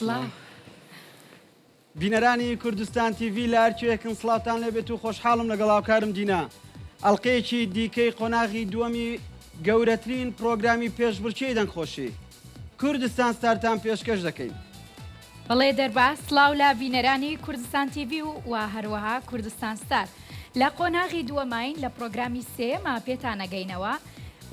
سڵاو. بینەرانی کوردستان تیڤی لە هەرکوێکن سڵاوتان لێبێت و خۆشحاڵم لەگەڵ هاوکارم دینا ئەڵلقەیەکی دیکەی قۆناغی دووەمی گەورەترین پرۆگرامی پێشبڕکێی دەنگخۆشی کوردستان ستارتان پێشکەش دەکەین. بەڵێ دەرباز سڵاو لە بینەرانی کوردستان تیڤی و و هەروەها کوردستان ستار. لە قۆناغی دووەماین لە پڕۆگرامی سێیەما پێتان ئەگەینەوە،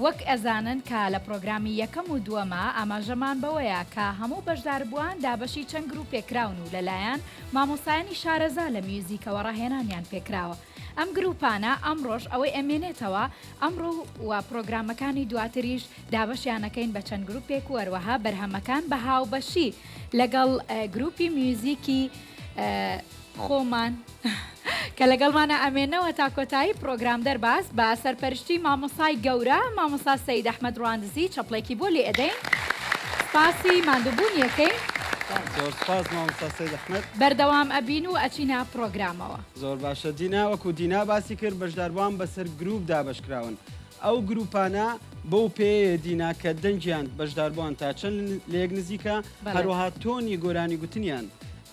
وەک ئەزانن کە لە پڕۆگرامی یەکەم و دووەما ئاماژەمان بەوەیە کە هەموو بەشداربووان دابەشی چەند گروپێک کراون و لەلایەن مامۆستایانی شارەزا لە میوزیکەوە ڕاهێنانیان پێکراوە ئەم گروپانە ئەمڕۆش ئەوەی ئەمێنێتەوە ئەمڕۆ و پڕۆگرامەکانی دواتریش دابەشیان ئەکەین بە چەند گروپێک و هەروەها بەرهەمەکان بە هاوبەشی لەگەڵ گروپی میوزیکی خۆمان کە لەگەڵمانە ئەمێنەوە تا کۆتایی پڕۆگرام دەرباز بە سەرپەرشتی مامۆستای گەورە مامۆستا سەید ئەحمەد ڕواندزی چەپڵێکی بۆ لێ ئەدەین سپاسی ماندووبوونی ئەکەین. زۆر سپاس مامۆستا سەید ئەحمەد. بەردەوام ئەبین و ئەچینە پڕۆگرامەوە. زۆر باشە دینا وەکو دینا باسی کرد بەشداربوان بەسەر گروپ دابەشکراون ئەو گروپانە بەو پێیەیە دینا کە دەنگیان بەشداربوان تا چەند لەیەک نزیکە هەروەها تۆنی گۆرانی گوتنیان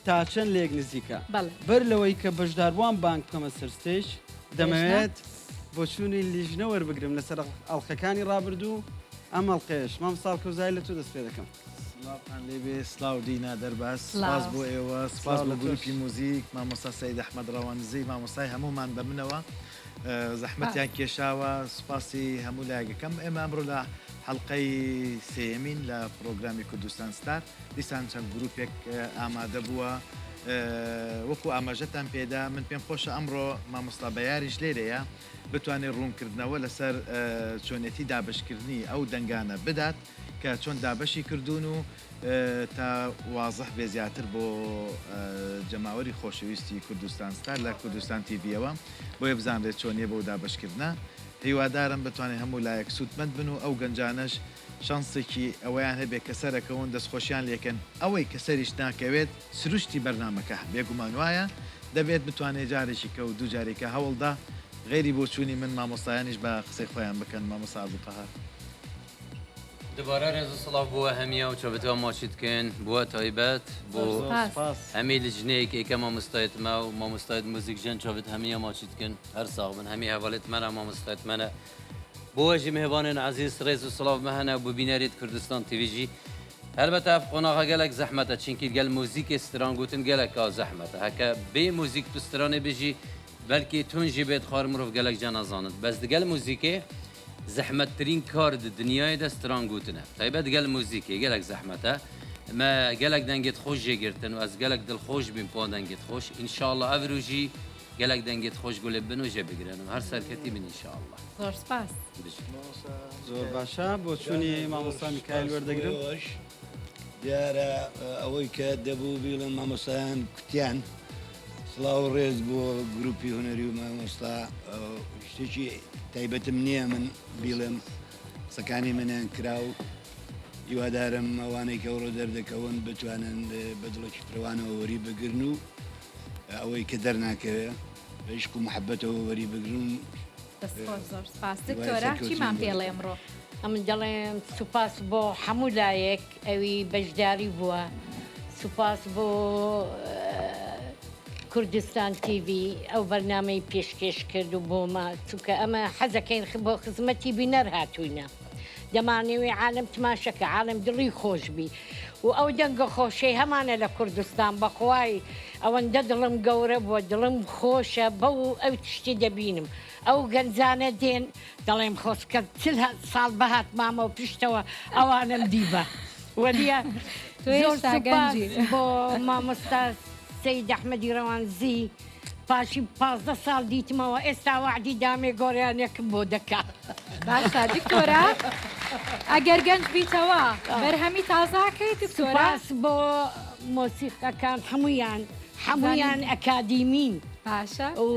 تا چەند لێک نزیکە؟ بەڵێ. بەر لەوەی کە بەشداربووان بانگ بکەمە سەر stage، دەمەوێت بۆچوونی لیژنە وەربگرم لەسەر ئەڵقەکانی ڕابردوو، ئەم ئەڵقەیەش. مامۆستا ئەڵکەوزایی لە تۆ دەست پێ دەکەم. سڵاوتان لێبێ، سڵاو دینا دەرباز، سپاس بۆ ئێوە، سپاس بۆ گروپی موزیک، مامۆستا سەید ئەحمەد ڕەواندزی مامۆستای هەموومان بە منەوە زەحمەتیان کێشاوە، سپاسی هەموو لایەک ئەکەم. ئێمە ئەمڕۆ لە حەڵقەی سێیەمین لە پڕۆگرامی کوردستان ستار. دیسان چەند گروپێک ئامادە بووە وەکو ئاماژەتان پێدا من پێم خۆشە ئەمڕۆ مامۆستا بەیاریش لێرەیە بتوانێت ڕوونکردنەوە لەسەر چۆنێتی دابشکردنی ئەو دەنگانە بدات کە چۆن دابەشی کردوون و تا وازح بێ زیاتر بۆ جەماوەری خۆشەویستی کوردستان ستار لە کوردستان تیڤیەوە بۆیە بزانرێت چۆنیە بەو دابشکردنە هیوادارم بتوانێت هەموو لایەک سوودمەند بن و ئەو گەنجانەش شانسێکی ئەوەیان هەبێت کە سەرەکەون دەستخۆشیان لێکەن، ئەوەی کە سەریش ناکەوێت سروشتی بەرنامەکە بێگومان وایە، دەبێت بتوانێت جارێکی کە و دووجاری کە هەوڵدا، غەیری بۆچوونی من مامۆستایانیش با قسەی خۆیان بکەن، مامۆستا عەبدولقەهار. دوبارە رێز و سڵاو بۆ هەمیە و چۆبتوە ماچی دکەن بوە تایبەت بۆ هەمی لجنەیەک ئێکە مامۆستایت مە و مامۆستایت موزیک ژەن چۆبت هەمیە ماچی دکەن هەر ساغ بن هەمی هەڤالێت مەنە مامۆستایت مەنە بۆ ژی مهێوانێن عەزیز ڕێز و سڵاو مە هەنە بۆ بینەرێت کوردستان تیڤی ژی هەلبەتە ئەف قۆناغە گەلەک زەحمەتە چینکی گەل موزیکێ ستران گوتن گەلەکا زەحمەتە هەکە بێ موزیک تو سترانێ بژی بەلکی تون ژی بێت خوار مرۆڤ گەلەک جا نازانت بەس دگەل موزیکێ زەحمەتترین کار د دنیای دە ستران گوتنە تایبەت گەل موزیکێ گەلەک زەحمەتە مە گەلەک دەنگێت خۆش ژێ گرتن و ئەز گەلەک دڵخۆش بیم پا دەنگێت خۆش ئینشاڵڵا ئەڤرو ژی گەلەک دەنگێت خۆش گولێ بن و ژێ بگرن و هەر سەرکەتی بن ان شاء اللە. زۆر سپاس. بژی. زۆر باشە بۆچوونی مامۆستا میکایل وەردەگرم. دیارە ئەوەی کە دەبوو بیڵێم مامۆستایان کوتیان سڵاو و ڕێز بۆ گروپی هونەری و مامۆستا شتێکی تایبەتم نییە من بیڵێم قسەکانی منیان کرا و هیوادارم ئەوانەی کە ئەوڕۆ دەردەکەون بتوانن بە دڵێکی فرەوانەوە وەری بگرن و ئەوەی کە دەرناکەوێ بە عیشق و محەبەتەوە وەری بگرن. دەست خۆش زۆر سپاس دکتۆرە چیمان پێڵێ ئەمڕۆ؟ ئەمن دەڵێم سوپاس بۆ هەموو لایەک ئەوی بەشداری بووە سوپاس بۆ کوردستان تیڤی ئەو بەرنامەی پێشکێش کرد و بۆمە چونکە ئەمە حەزەکەین بۆ خزمەتی بینەر هاتووینە دەمانەوێ عالم تماشەکە عالم دڵی خۆش بی و ئەو دەنگە خۆشەی هەمانە لە کوردستان بەخوای ئەوەندە دڵم گەورە بووە دڵم خۆشە بەو ئەو تشتی دەبینم ئەو گەنجانە دێن دەڵێم خۆزکە چل ساڵ بهاتمامەوە پشتەوە ئەوانەم دیبا وەلیە زۆر سوپاس بۆ مامۆستا سەید ئەحمەدی ڕەوانزی پاشی 15 ساڵ دیتمەوە ئێستا وەعدی دامێ گۆریانێکم بۆ دەکا. باشە دکتۆرە ئەگەر گەنج بیتەوە بەرهەمی تازاکەی دکتۆرە؟ سوپاس بۆ مۆسیقەکان هەموویان هەموویان ئەکادیمین باشە و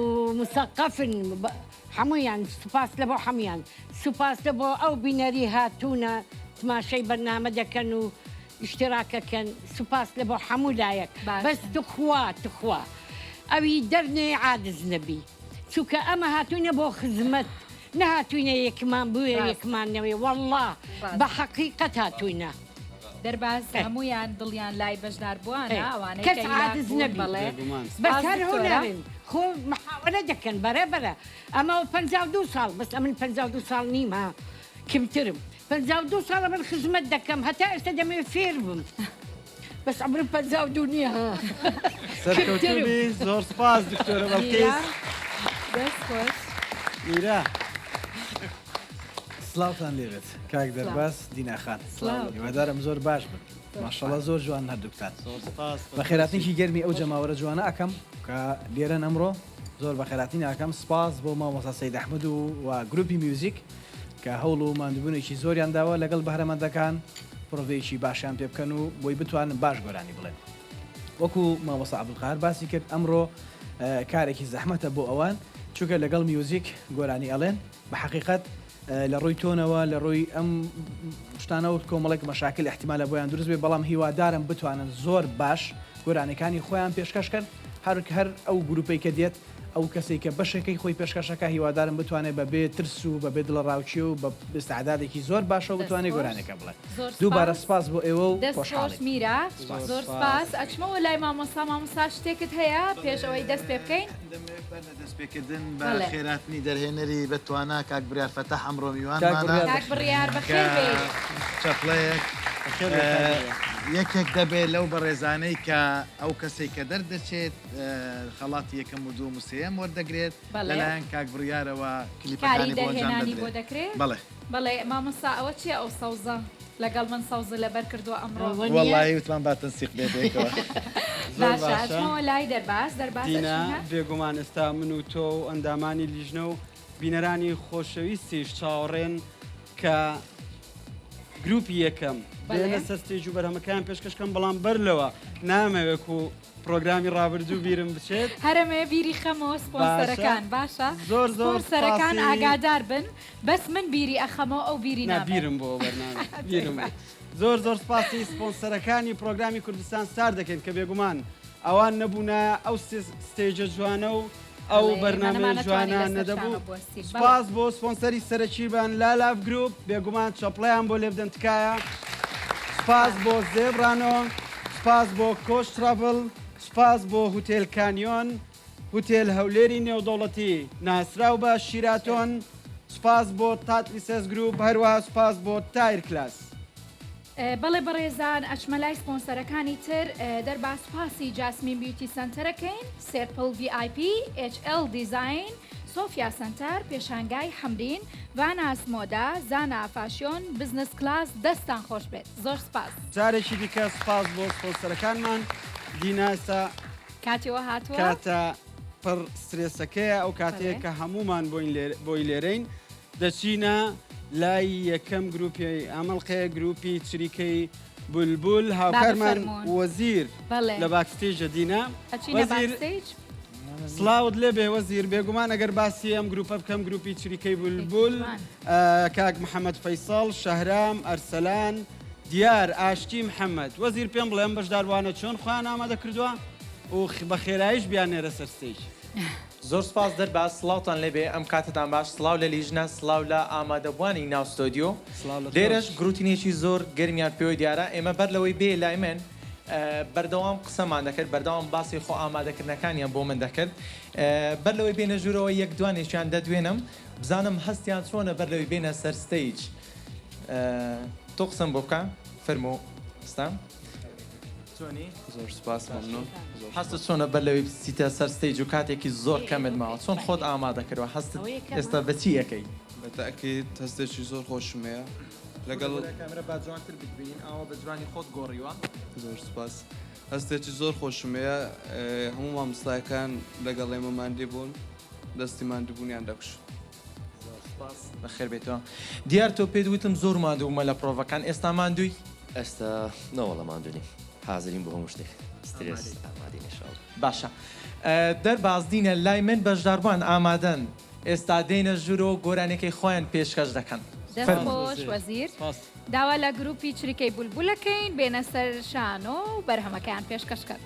مسەقەفن هەموویان سوپاس لە بۆ هەموویان سوپاس لە بۆ ئەو بینەری هاتوونە تماشای بەرنامە دەکەن و ئیشتراکەکەن سوپاس لە بۆ هەموو لایەک بەس تخوا تخوا ئەوی دەرنێ عادز نەبی چونکە ئەمە هاتوینە بۆ خزمەت نەهاتوینە یەکمان بوێ یەکمان نەوێ واللە بە حەقیقەت هاتوینە. دەرباز هەموویان دڵیان لای بەشداربووانە ئەوانەی کەس کە هیلاک عاجز بوون نەبی. بەڵێ بێگومان. بەس سپاس هەر دکتۆرە. هونەرن خۆ محاوەلە دەکەن بەرە بەرە ئەمە 52 ساڵ بەس ئەمن 52 ساڵ نیم ها کمترم 52 ساڵە من خزمەت دەکەم هەتا ئێستا دەمەوێ فێر بم بەس عمرم 52 نییە ها سەرکەوتوو کمترم. بی زۆر سپاس دکتۆرە میرا بەڵقیس. دەست خۆش. میرا. سڵاوتان لێبێت کاک دەرباز دینا خان سڵاو. هیوادارم زۆر باش بن ماشەڵا زۆر جوان هەردووکتان. زۆر سپاس. بەخێراتنێکی گەرمی ئەو جەماوەرە جوانە ئەکەم کە لێرەن ئەمڕۆ زۆر بەخێراتنی ئەکەم سپاس بۆ مامۆستا سەید ئەحمەد و و گروپی میوزیک کە هەوڵ و ماندووبوونێکی زۆریان داوە لەگەڵ بەهرەمەندەکان پرۆڤەیەکی باشیان پێ بکەن و بۆی بتوانن باش گۆرانی بڵێن وەکو مامۆستا عەبدولقاهر باسی کرد ئەمڕۆ کارێکی زەحمەتە بۆ ئەوان چونکە لەگەڵ میوزیک گۆرانی ئەڵێن بە حەقیقەت لە ڕووی تۆنەوە لە ڕووی ئەم شتانەوە کۆمەڵێک مەشاکل ئیحتیمالە بۆیان دروست بێ بەڵام هیوادارم بتوانن زۆر باش گۆرانیەکانی خۆیان پێشکەش کەن هەر هەر ئەو گروپەی کە دێت ئەو کەسەی کە بەشێکەی خۆی پێشکەشەکە هیوادارم بتوانێت بە بێ ترس و بە بێ دڵەڕاوکێ و بە ئیستعدادێکی زۆر باشەوە دەست بتوانێت خۆش. گۆرانیەکە بڵێت زۆر دووبارە سپاس. سپاس بۆ ئێوە و دەست خۆش خۆشحاڵین. میرا زۆر زۆر سپاس. سپاس ئەچمەوە لای مامۆستا مامۆستا شتێکت هەیە پێش ئەوەی دەست پێ بکەین؟ دەمەوێت بەر لە دەستپێکردن بە بەڵێ. خێراتنی دەرهێنەری بە توانا کاک بریار فەتاح ئەمڕۆ کاک میوانمانە بڕیار کاک بڕیار کە بەخێر بێی. چەپڵەیەک بەخێر بێی کاک بڕیار. یەکێک دەبێت لەو بەڕێزانەی کە ئەو کەسەی کە دەردەچێت خەڵاتی یەکەم و دووەم و سێیەم وەردەگرێت بەڵێ. لەلایەن کاک بڕیارەوە کاری کلیپەکانی بۆ ئەنجام دەرهێنانی بۆ دەدرێت. دەکرێت؟ بەڵێ. بەڵێ مامۆستا ئەوە چیە ئەو سەوزە لەگەڵ من سەوزت لەبەر کردووە ئەمڕۆ؟ ئەوە نییە؟ وەڵایی وتمان با تەنسیق بێ پێکەوە. زۆر باشە باشە. ئەچمەوە لای دەرباز دەرباز دینا ئەچینە؟ بێگومان ئێستا من و تۆ و ئەندامانی لیژنە و بینەرانی خۆشەویستیش چاوەڕێن کە گروپی یەکەم بەڵێ. بێنە سەر stage و بەرهەمەکەیان پێشکەش کەن بەڵام بەر لەوە نامەوێت و پرۆگرامی ڕابردوو بیرم بچێت. هەرەمەیە بیری خەمەوە باشە سپۆنسەرەکان باشە زۆر زۆر سپۆنسەرەکان سپاسی ئاگادار بن بەس من بیری ئەخەمەوە ئەو بیری نا نابێت. بیرم بۆ بەرنامە بیرم بوو. زۆر زۆر سپاسی سپۆنسەرەکانی پرۆگرامی کوردستان ستار دەکەین کە بێگومان ئەوان نەبوونایە ئەو stage ە جوانە و ئەو بەڵێ، ئێمە بەرنامەیە نەمانەتوانی جوانە لەسەر نەدەبوو. شانۆ بوەستین. بەڵێ. سپاس بۆ سپۆنسەری سەرەکیمان لالاڤ گروپ، بێگومان چەپڵەیان بۆ لێبدەن تکایە. سپاس بۆ زێبرانۆ، سپاس بۆ کۆچ تراڤڵ، سپاس بۆ هوتێل کانیۆن، هوتێل هەولێری نێودەوڵەتی ناسراو بە شیراتۆن، سپاس بۆ تاتلیسێس گروپ، هەروەها سپاس بۆ تایر کلاس. بەڵێ بەڕێزان ئەچمە لای سپۆنسەرەکانی تر دەرباز سوپاسی جاسمین بیوتی سەنتەرەکەین سێرپڵ ڤی ئای پی ئێچ ئێڵ دیزاین سۆفیا سەنتەر پێشانگای حەمرین ڤاناس مۆدا زانا فاشیۆن بزنس کلاس دەستان خۆش بێت زۆر سوپاس. جارێکی دیکە سوپاس بۆ سپۆنسەرەکانمان دینا ئێستا کاتی ئەوە هاتووە. کاتە پڕ سترێسەکەیە ئەو کاتەیە بەڵێ. کە هەموومان بۆی لێرەین دەچینە لای یەکەم گروپی ئەمەڵقەیە گروپی چریکەی بولبول هاوکارمان وەزیر لە backstage ە دینا وەزیر سڵاوت لێبێ وەزیر بێگومان ئەگەر باسی ئەم گروپە بکەم گروپی چریکەی بولبول کاک محەممەد فەیسەڵ شەهرام ئەرسەلان دیار ئاشتی محەممەد وەزیر پێم بڵێ ئەم بەشداربووانە چۆن خۆیان ئامادە کردووە و بە خێراییش بیاننێرە سەر stage. زۆر سوپاس دەرباز سڵاوتان لێبێ ئەم کاتەتان باش سڵاو لە لیژنە سڵاو لە ئامادەبوانی ناو ستۆدیۆ سڵاو لە لێرەش تۆش. گروتینێکی زۆر گەرمیان پێوەی دیارە ئێمە بەر لەوەی بێ لای من بەردەوام قسەمان دەکرد بەردەوام باسی خۆ ئامادەکردنەکانیان بۆ من دەکرد بەر لەوەی بێنە ژوورەوە یەک دوانێکیان دەدوێنم بزانم هەستیان چۆنە بەر لەوەی بێنە سەر stage تۆ قسەم بۆ بکە فەرموو ئێستا. چۆنی؟ زۆر سوپاس مەمنون. هەستت چۆنە بەر لەوەی بچیتە سەر stage و کاتێکی زۆر کەمت ماوە چۆن خۆت ئامادە کردوە هەستت ئێستا بە چی ئەکەی؟ بە تەئکید هەستێکی زۆر خۆشم هەیە لەگەڵ کامێرا با جوانتر بتبینین ئاوا بە جوانی خۆت گۆڕیوە. زۆر سوپاس هەستێکی زۆر خۆشم هەیە هەموو مامۆستایەکان لەگەڵ ئێمە ماندی بوون دەستی ماندووبوونیان دەکوشت. زۆر سوپاس بەخێر بێیتەوە. دیار تۆ پێت وتم زۆر ماندوو بوومە لە پرۆڤەکان ئێستا ماندووی؟ ئێستا نەوەڵا ماندوو نیم حازرین بۆ هەموو شتێک سترێس ئامادەین ان شاء اللە. باشە دەرباز دینە لای من بەشداربووان ئامادەن ئێستا دێنە ژوورەوە گۆرانیەکەی خۆیان پێشکەش دەکەن. دەست فەرموون. خۆش وەزیر. داوا لە گروپی چریکەی بولبولەکەین بێنە سەر شانۆ و بەرهەمەکەیان پێشکەش کەن.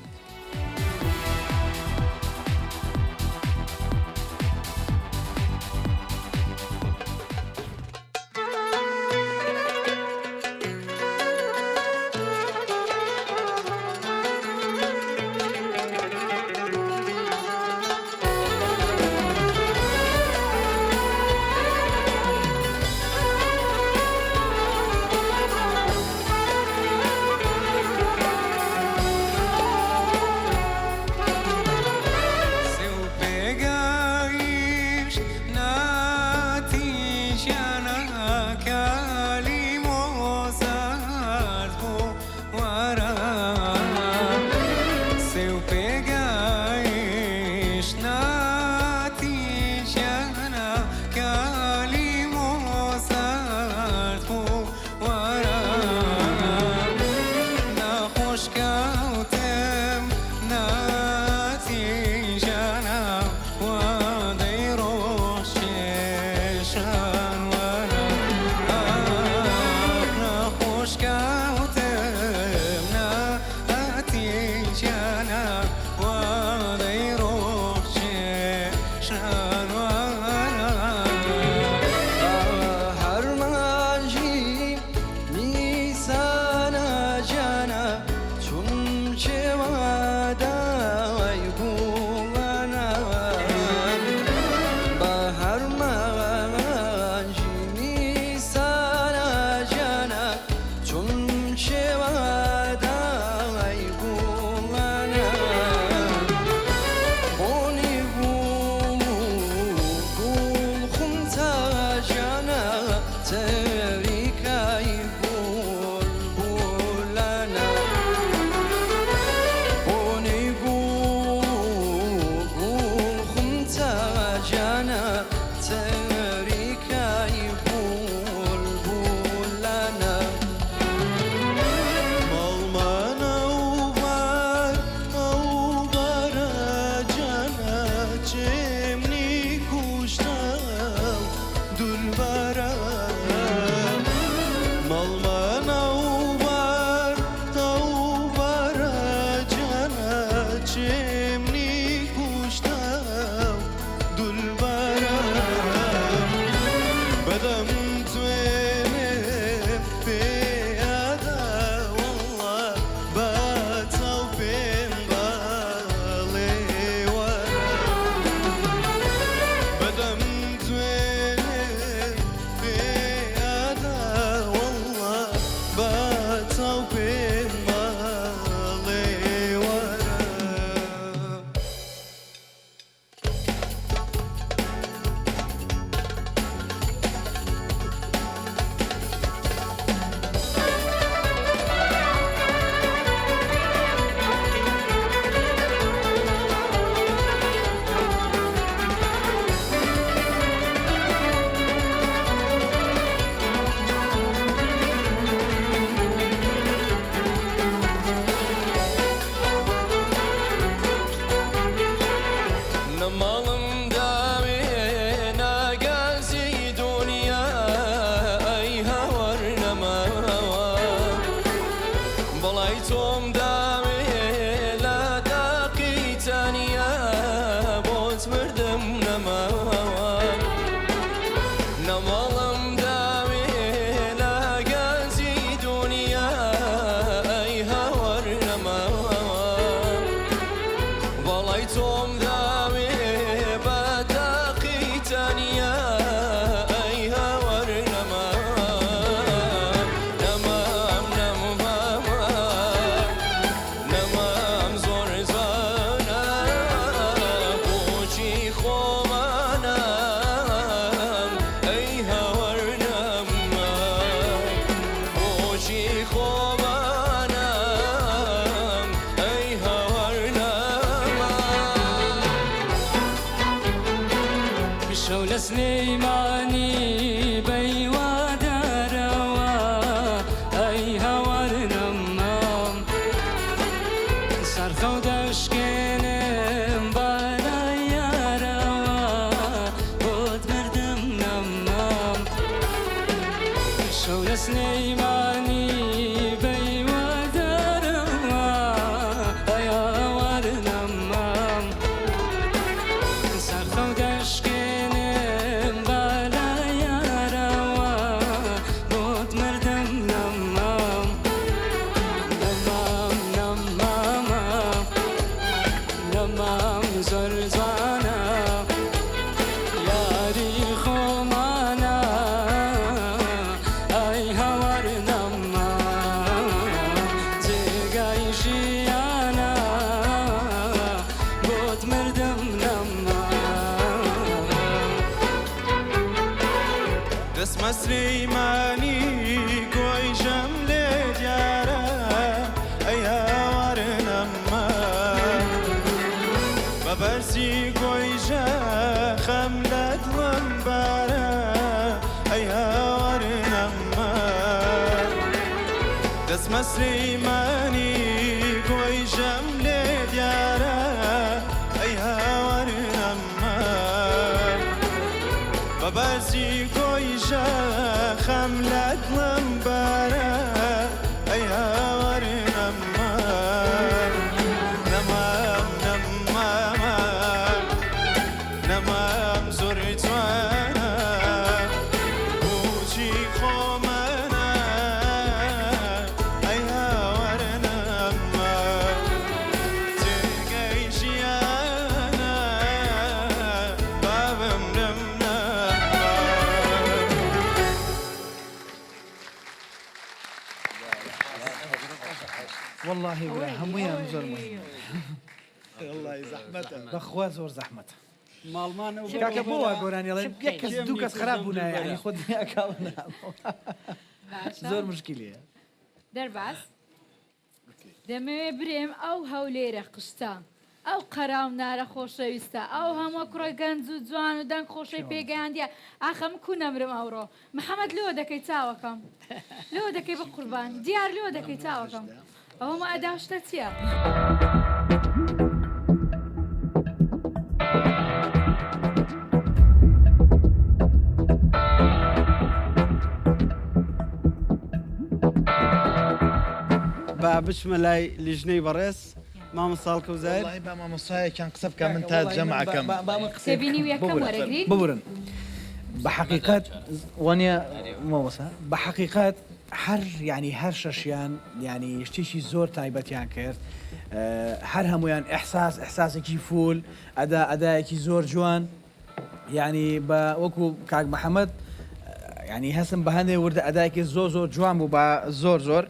نەماڵم داوێ ناگازی دونیا ئەی هاوار نەماوە بەڵای تۆم داوێ لە داقی تەنیا بۆت مردم نەماوە نەماڵم داوێ لە گازی دونیا ئەی هاوار نەماوە بەڵای تۆم داوێ بە تاقی تەنیا ئەی هاوار نەمام نەمام نەمام نەمام زۆر زانا بۆچی خۆمانم ئەی هاوار نەمام بۆچی خۆمانم ئەی هاوار نەمام. شەو لە سلێمانی بەیوا دارەوە ئەی هاوار نەمام سەرخەو دەشکێنم بەلای یارەوە بۆت مردم نەمام شەو لە سلێمانی بەیوا دارەوە ئەی هاوار نەمام سەرخەو دەشکێنم بەلای یارەوە بۆت مردم نەمام نەمام نەمامە نەمام زۆر جوانە یاری خۆمانە ئەی هاوار نەمام جێگای ژیانە بۆت مردم نەمام. دەسمە سلەیمانی گۆیژەم لێ دیارە ئەی هاوار نەما بە بەرزی گۆیژە خەم لە دڵم بارە ئەی هاوار نەما دەسمە سلەیمانی گۆیژەم لێ دیارە ئەی هاوار نەما بە بەرزی گۆیژە خەم لە دڵم بارە ئەی هاوار نەما نەمام نەمامە نەمام زۆر جوانە بۆچی خۆمانە ئەی هاوار نەما جێگەی ژیانە با بمرم نەما. وەڵاهی برا هەموویان زۆر مهمن. وەڵاهی زەحمەتە. بەخوا زۆر زەحمەتە. ماڵمان ئەو کاکە بۆ وا گۆرانی ئەڵێن چ یەک بکەین؟ کەس دوو کەس خراپ بوونایە یعنی خۆت ئەکاڵە نامەوە. باشە زۆر مشکیلەیە. دەرباز دەمەوێ برێم ئەو هەولێرە قشتە ئەو قەراو نارە خۆشەویستە ئەو هەموو کوڕە گەنج و جوان و دەنگ خۆشەی پێگەیاندیە ئاخە من کو نەمرم ئەوڕۆ محەمەد لۆ دەکەی چاوەکەم لۆ دەکەی بە قوربان دیار لۆ دەکەی چاوەکەم ئەوە ئەدا شتە چییە؟ با بچمە لای لیژنەی بەڕێز مامۆستا هەڵکەوزایەر. وەڵاهی با مامۆستایەکیان قسە بکا من تا جەمعەکەم. تێبینی و یەکەم وەرەگریت. ببورن بە حەقیقەت وانیە مامۆستا بە حەقیقەت هەر یانی هەر شەشیان یانی شتێکی زۆر تایبەتیان کرد هەر هەمویان ئیحساس ئیحساسێکی فول ئەدا ئەدایەکی زۆر جوان یانی بە وەکو کاک محەممەد ینی هەستم بە هەندێ وردە ئەدایکی زۆر زۆر جوان بوو بە زۆر زۆر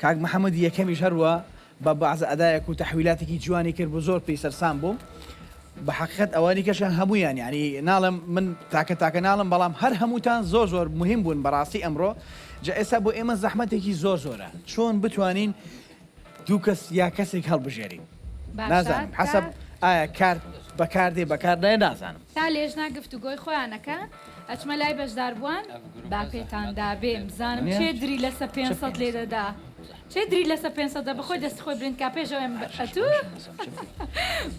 کاک محەممەد یەکەمیش هەروە بە بەعزە ئەدایەک و تەحویلاتێکی جوانی کرد بوو زۆر پێی سەرسام بووم بە حەقیقەت ئەوانی کەشیان هەموویان یانی ناڵێم من تاکە تاکە ناڵم بەڵام هەر هەمووتان زۆر زۆر مهم بوون بەڕاستی ئەمڕۆ جا ئێستا بۆ ئێمە زەحمەتێکی زۆر زۆرە چۆن بتوانین دوو کەس یا کەسێک هەڵبژێرین باشە نازانم تا حەسەب ئایا کارت بەکاردێ بەکار نایە نازانم. تا لێژنە گفتوگۆی خۆیان ئەکەن ئەچمە لای بەشداربووان با پێتان دابێم بزانم کێ دری لەسە 500 لێ دەدا. چێ دری لەسە پێنسەدە بەخۆی دەستی خۆی برند کا پێشەوە ئەتوو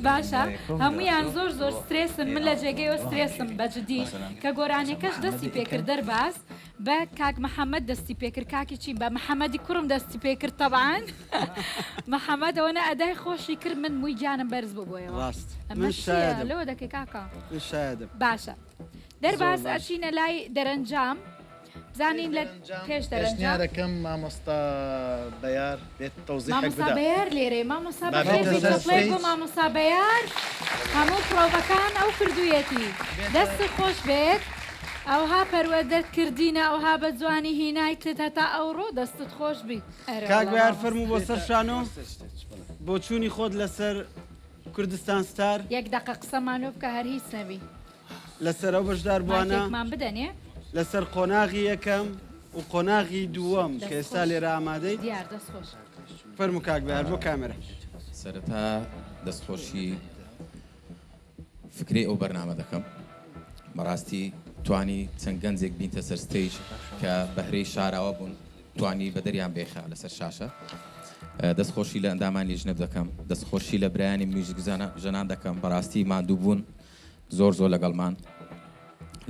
باشە هەمویان زۆر زۆر سترێسن من لە جێگەیەوە سترێسم بەجدی کە گۆرانیەکەش دەستی پێکرد دەرباز بە کاک محەممەد دەستی پێکرد کاکی چی بە محەممەدی کوڕم دەستی پێکرد تەبان محەممەد ئەوەنە ئەدای خۆشی کرد من مووی گیانم بەرز ببوویەوە ڕاست ئەمە من چییە شایەدم لەوە دەکەی کاکە من شایەدم باشە زۆر دەرباز باش. ئەچینە لای دەرەنجام بزانین لە پێش دەرەنجام. پێشنیارەکەم مامۆستا بەیار بێت تەوزیحێک مامۆستا بدا. بەیار لێرەیە مامۆستا با بەخێر بێتە بێی سەر چەپڵەیەک بۆ ستەیج. مامۆستا بەیار هەموو پڕۆڤەکان ئەو کردوویەتی دەستت خۆش بێت ئەوها پەروەردەت کردینە ئەوها بە جوانی هینایتت هەتا ئەوڕۆ دەستت خۆش بیت ئەرێ کاک وەڵا بەیار مامۆستا. فەرموو بۆ سەر شانۆ بۆچوونی خۆت لەسەر کوردستان ستار. یەک دەقە قسەمان لۆ بکە هەر هیچ نەبی. لەسەر ئەو بەشداربووانە مایکێکمان بدەنێ. لەسەر قۆناغی یەکەم و قۆناغی دووەم کە دەست ئێستا خۆش. لێرە ئامادەیت. دیار دەست خۆش. فەرموو کاک بەیار بۆ کامێرا. سەرەتا دەستخۆشی فکرەی ئەو بەرنامە دەکەم بەڕاستی توانی چەند گەنجێک بینتە سەر stage کە بەهرەی شاراوە بوون توانی بەدەریان بێخە لەسەر شاشە دەستخۆشی لە ئەندامانی لیژنە دەکەم دەستخۆشی لە برایانی میوزیک ژەنان دەکەم بەڕاستی ماندوو بوون زۆر زۆر لەگەڵمان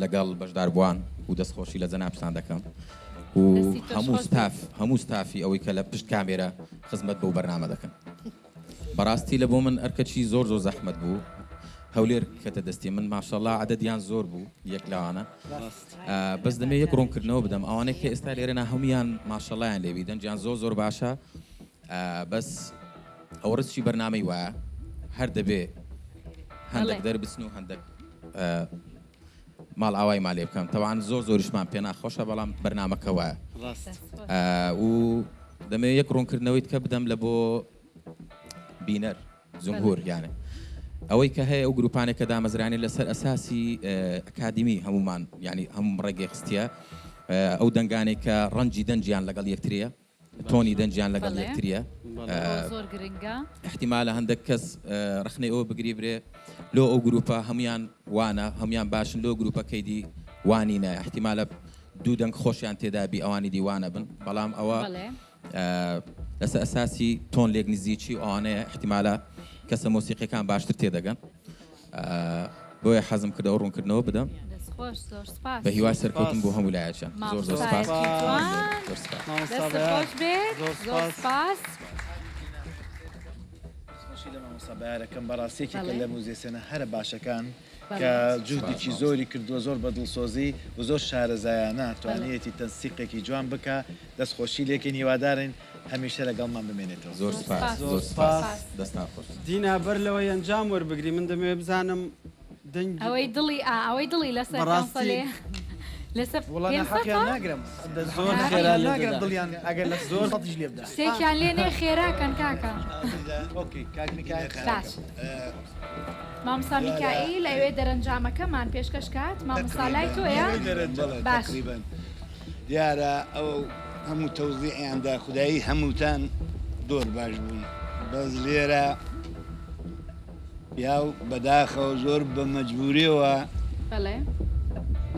لەگەڵ بەشداربووان و دەستخۆشی لە جەنابتان دەکەم و هەموو ستاف هەموو ستافی ئەوەی کە لە پشت کامێرە خزمەت بەو بەرنامە دەکەن بەڕاستی لە بۆ من ئەرکەچی زۆر زۆر زەحمەت بوو هەولێر کەتە دەستی من ماشەڵا عددیان زۆر بوو یەک لەوانە بەس دەمێ یەک ڕوونکردنەوە بدەم ئەوانەی کە ئێستا لێرە هەمویان ماشەڵایان لێبی دەنجیان زۆر زۆر باشە بەس ئەوە ڕزشی بەرنامەی وایە هەر دەبێ هەندێک دەربچن و هەندێک ماڵ ئاوای مالێ بکەم تەوان زۆر زۆریشمان پێ ناخۆشە بەڵام بەرنامەکە وایە و دەمەوێت یەک ڕوونکردنەوەی کە بدەم لە بۆ بینەر جمهور یانێ ئەوەی کە هەیە ئەو گروپانێک کە دامەزرانێ لەسەر ئەساسی ئەکادیمی هەمومان ینی هەموو ڕێگەی خستیە ئەو دەنگانێک کە ڕەنجی دەنجیان لەگەڵ یەکتریە تۆنی دەنگیان لەگەڵ یەکتریە. زۆر گرنگە. ئیحتیمالە هەندەک کەس ڕەخنەی ئەوە بگری برێ لۆ ئەو گروپە هەمویان وانە هەمویان باشن لۆ گروپەکەی دی وانینە ئیحتیمالە دوو دەنگ خۆشیان تێدا بی ئەوانی دی وانە بن بەڵام ئەوە لەسەر ئەساسی تۆن لێک نزیکی و ئەوانەیە ئیحتیمالە کەسە مۆسیقیەکان باشتر تێدەگەن. بۆیە حەزم کرد ئەو ڕوونکردنەوە بدەم. دەست خۆش زۆر سپاس. بە هیوای سەرکەوتن بۆ هەموو لایەکیان. زۆر زۆر سپاس. مامۆستایەکی جوان. زۆر سپاس. دەستت خۆش بێت. زۆر سپاس. دەستخۆشی لە مامۆستا بەیار ئەکەم بەڕاستی یەکێکە بەڵێ. لە موزیسیەنە هەرە باشەکان کە بەڵێ. جوهدێکی زۆری کردووە زۆر بە دڵسۆزی و زۆر شارەزایانە توانیەتی تەنسیقێکی جوان بکا دەستخۆشی لێکەین هیوادارین هەمیشە لەگەڵمان بمێنێتەوە. زۆر سپاس زۆر سپاس دەستان خۆش. دینا بەر لەوەی ئەنجام وەربگری من دەمەوێت بزانم دەنگی. ئەوەی دڵی ئا ئەوەی دڵی لەسەر بەڕاستی. کەنسەلێ لەسەر وەڵا پێنج ناحەقیان سەتە؟ ناگرم زۆر ناحەقیان خێرا لێ ناگرم دەدا. دڵیان ئەگەر لە زۆر سەتیش لێ بدا. شتێکیان لێ نێ خێرا کەن کاکە. okay کاک میکایل باش مامۆستا میکائیل ئەوێ دەرەنجامەکەمان پێشکەش کات مامۆستا لای تۆیە باش. دیارە ئەو هەموو تەوزیعیان دا خودایی هەمووتان زۆر باش بوون بەس لێرە پیاو بەداخەوە زۆر بە مەجبوریەوە بەڵێ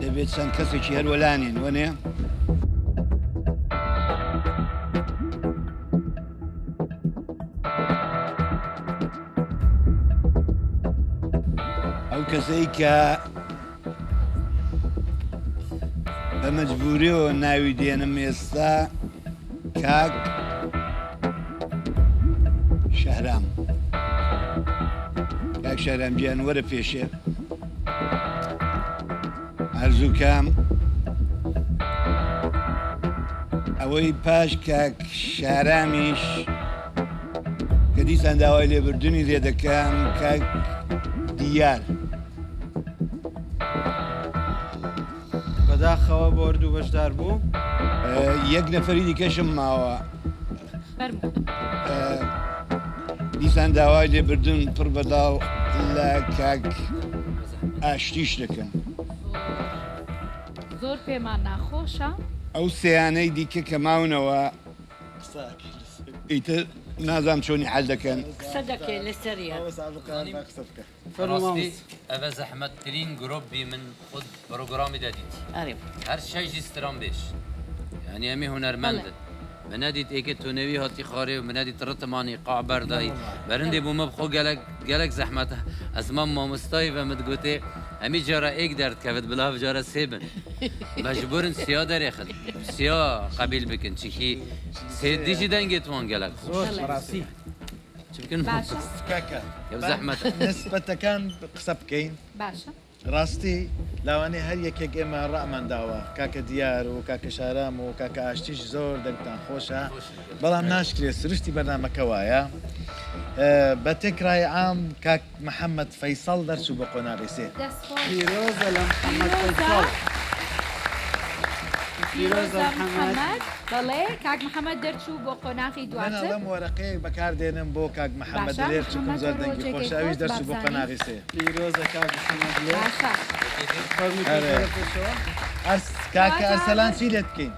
دەبێت چەند کەسێکی هەر وەلانین وەنێ ئەو کەسەی کە بە مەجبوریەوە ناوی دێنم ئێستا کاک شەهرام کاک شەهرام گیان وەرە پێشێ ئارزوکام ئەوەی پاش کاک شارامیش کە دیسان داوای لێبردنی لێ دەکەم کاک دیار بەداخەوە بۆ هەردوو بەشدار بوو. یەک نەفەری دیکەشم ماوە دیسان داوای لێبردن پڕ بەداڵ لە کاک ئاشتیش دەکەم. زۆر پێمان ناخۆشە. ئەو سێیانەی دیکە کە ماونەوە ئیتر نازانم چۆنی حەل دەکەن. قسە دەکەی لەسەریان. ڕاستی ئەڤە زەحمەتترین گروپ بی من خود پرۆگرامی دە دیت. ئەرێ. هەر شەی ژی ستران بێژ. یانی ئەمی هونەرمەندن. من نەدیت ئێکێ تۆنەوی هاتی خارێ و من نەدیت ڕتمان ئیقاع بەردای بەرندێ بۆ مە بخۆ گەلەک گەلەک زەحمەتە ئەز مام مامۆستای ڤە مت گۆتێ هەمی جارە ئێک دەرد کەڤت بلا ڤجارە سێ بن مەجبورن سیا دەرێخن سیا قەبیل بکن چکی سێ دیژی دەنگێت وان گەلەک خۆش زۆر بەڕاستی چ بکەن باشە کاکە زەحمەتە نسبەتەکان قسە بکەین باشە ڕاستی لاوانەیە هەر یەکێک ئێمە ڕامان داوە کاکە دیار و کاکە شارام و کاکە ئاشتیش زۆر دەنگتان خۆشە بەڵام ناشکرێت سروشتی بەرنامەکە وایە بە تێکرای عام کاک محەممەد فەیسەڵ دەرچوو بۆ قۆناغی سێ. پیرۆزە لە محەممەد فەیسەڵ. پیرۆزە محەمەد. بەڵێ کاک محەمەد دەرچوو بۆ قۆناغی من دواتر. ئەڵێم وەرەقەیەک بەکار دێنم بۆ کاک محەمەد باشە دلێر چونکم محەمەد زۆر وەرەوە دەنگی جێگەی خۆشە ئەویش خۆت دەرچوو بۆ بابزانین. قۆناغی سێ. پیرۆزە کاک محەمەد دلێر. باشە. فەرموو تۆش ئەرێ وەرە پێشەوە. ئەرس کاکە کەواتە ئەرسەلان هەر چی لێت بکەین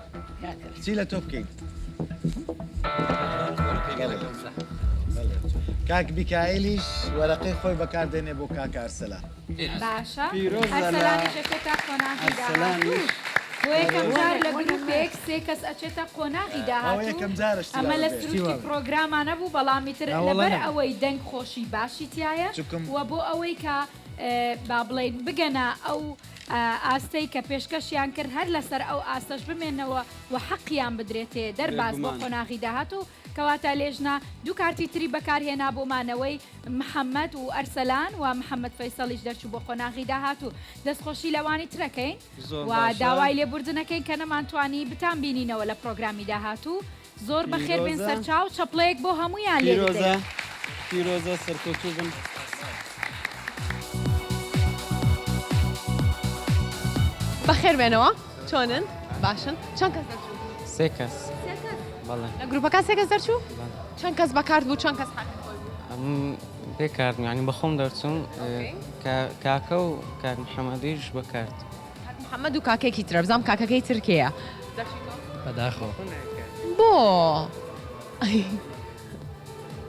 چی لە تۆ بکەین بەڵێ بەڵێ کاک میکائیلیش وەرەقەی خۆی بەکار دێنێ بۆ کاکە ئەرسەلان. باشە پیرۆزە لە ئەرسەلانیش ئەچێتە قۆناغی داهاتوو ئەرسەلانیش بۆ یەکەم بەڕێز. جار لە گروپێک سێ کەس ئەچێتە قۆناغی ئەوە داهاتوو یەکەم جارە شتی ئەمە لە واوە بێ. سروشتی پڕۆگراما نەبوو بەڵام ئیتر ناوەڵا لەبەر نەبوو. ئەوەی دەنگ خۆشی باشی تیایە چونکم. و بۆ ئەوەی کە با بڵێین بگەنە ئەو ئاستەی کە پێشکەشیان کرد هەر لەسەر ئەو ئاستەش بمێنەوە و حەقیان بدرێتێ دەرباز بۆ بێگومان. قۆناغی داهاتوو کەواتە لێژنە دوو کارتی تری بەکارهێنا بۆ مانەوەی محەمەد و ئەرسەلان و محەمەد فەیسەڵیش دەرچوو بۆ قۆناغی داهاتوو. دەستخۆشی لەوانی ترەکەین زۆر و باشە. داوای لێبوردنەکەین کە نەمانتوانی بتانبینینەوە لە پرۆگرامی داهاتوو. زۆر بەخێر بێن پیرۆزە. سەرچاو، چەپڵەیەک بۆ هەموویان لێ پیرۆزە بدەین. پیرۆزە سەرکەوتوو بن. بەخێر بێنەوە چۆنن باشن چەند کەس دەرچوو؟ سێ کەس. سێ کەس؟ بەڵێ. لە گروپەکە سێ کەس دەرچوو؟ بەڵێ. چەند کەس بە کارت بوو چەند کەس حەقی خۆی بوو؟ ئەمن بێ کارت بووم یانی بە خۆم دەرچووم کاکە و کاک محەمەدیش بە کارت. کاک محەمەد و کاکەیەکی ترە بزانم کاکەکەی تر کێیە؟ دەرچووی تۆ؟ بەداخەوە. بۆ؟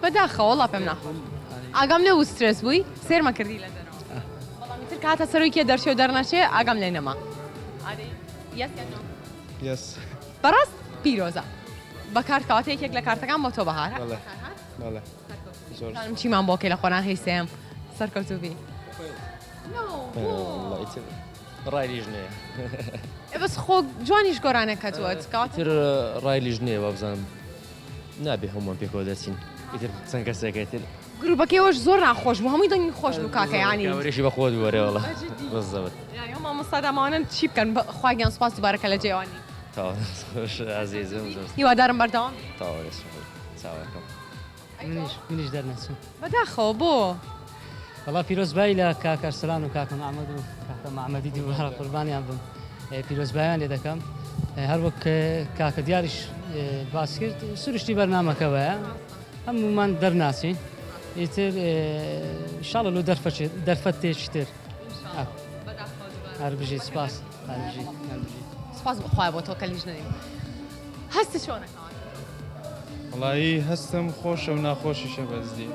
بەداخەوە وەڵا پێم ناخۆشە. ئاگام لێ بوو سترێس بووی سێرمە کردی لە دەرەوە بەڵام ئیتر کە هاتە سەرەوەی کێ دەرچێ و دەرنەچێ ئاگام لێ نەما. ئارەی yes یان no؟ yes. بەڕاست پیرۆزە بە کارت کەواتە یەکێک لە کارتەکان بۆ تۆ بەهار بەڵێ بەڵێ زۆر بزانم چیمان بۆ کەی لە قۆناغی سێیەم سەرکەوتوو بی ڕای لیژنەیە ئێ بەس خۆ جوانیش گۆرانەکەت وت کەواتە ئیتر ڕای لیژنەیە وابزانم نابێ هەمووان پێکەوە دەچین ئیتر چەند کەسێکە ئیتر گروپەکەی ئەوەش زۆر ناخۆش بوو هەمووی دەنگی خۆش بوو کاکە یانی کاورێکی بە خۆت بوو ئەرێ وەڵا بە جدی بالضبط یانی ئەو مامۆستا داماوانە چی بکەن خوا گیان سوپاس دووبارە کە لە جێی ئەوان نین. تەواو دەست خۆش ئازیزم زۆر هیوادارم بەردەوام بی. تەواو دەست خۆش چاوەکەم. منیش منیش دەرنەچووم. بەداخەوە بۆ؟ وەڵا پیرۆزبایی لە کاک ئەرسەلان و کاکە مەعمەد و کاکە مەعمەدی دووبارە قوربانیان بم پیرۆزباییان لێ دەکەم هەر وەک کاکە دیاریش باس کرد سروشتی بەرنامەکە وایە هەموومان دەرناچین ئیتر ئینشاڵڵا لۆ دەرفەتێکی تر هەر بژیت سپاس هەر بژیت هەر بژیت. سپاس بۆ خوایە بۆ تۆ کە لیژنە نیم. هەستت چۆنە کەواتە؟ وەڵایی هەستم خۆشە و ناخۆشیشە بەجدی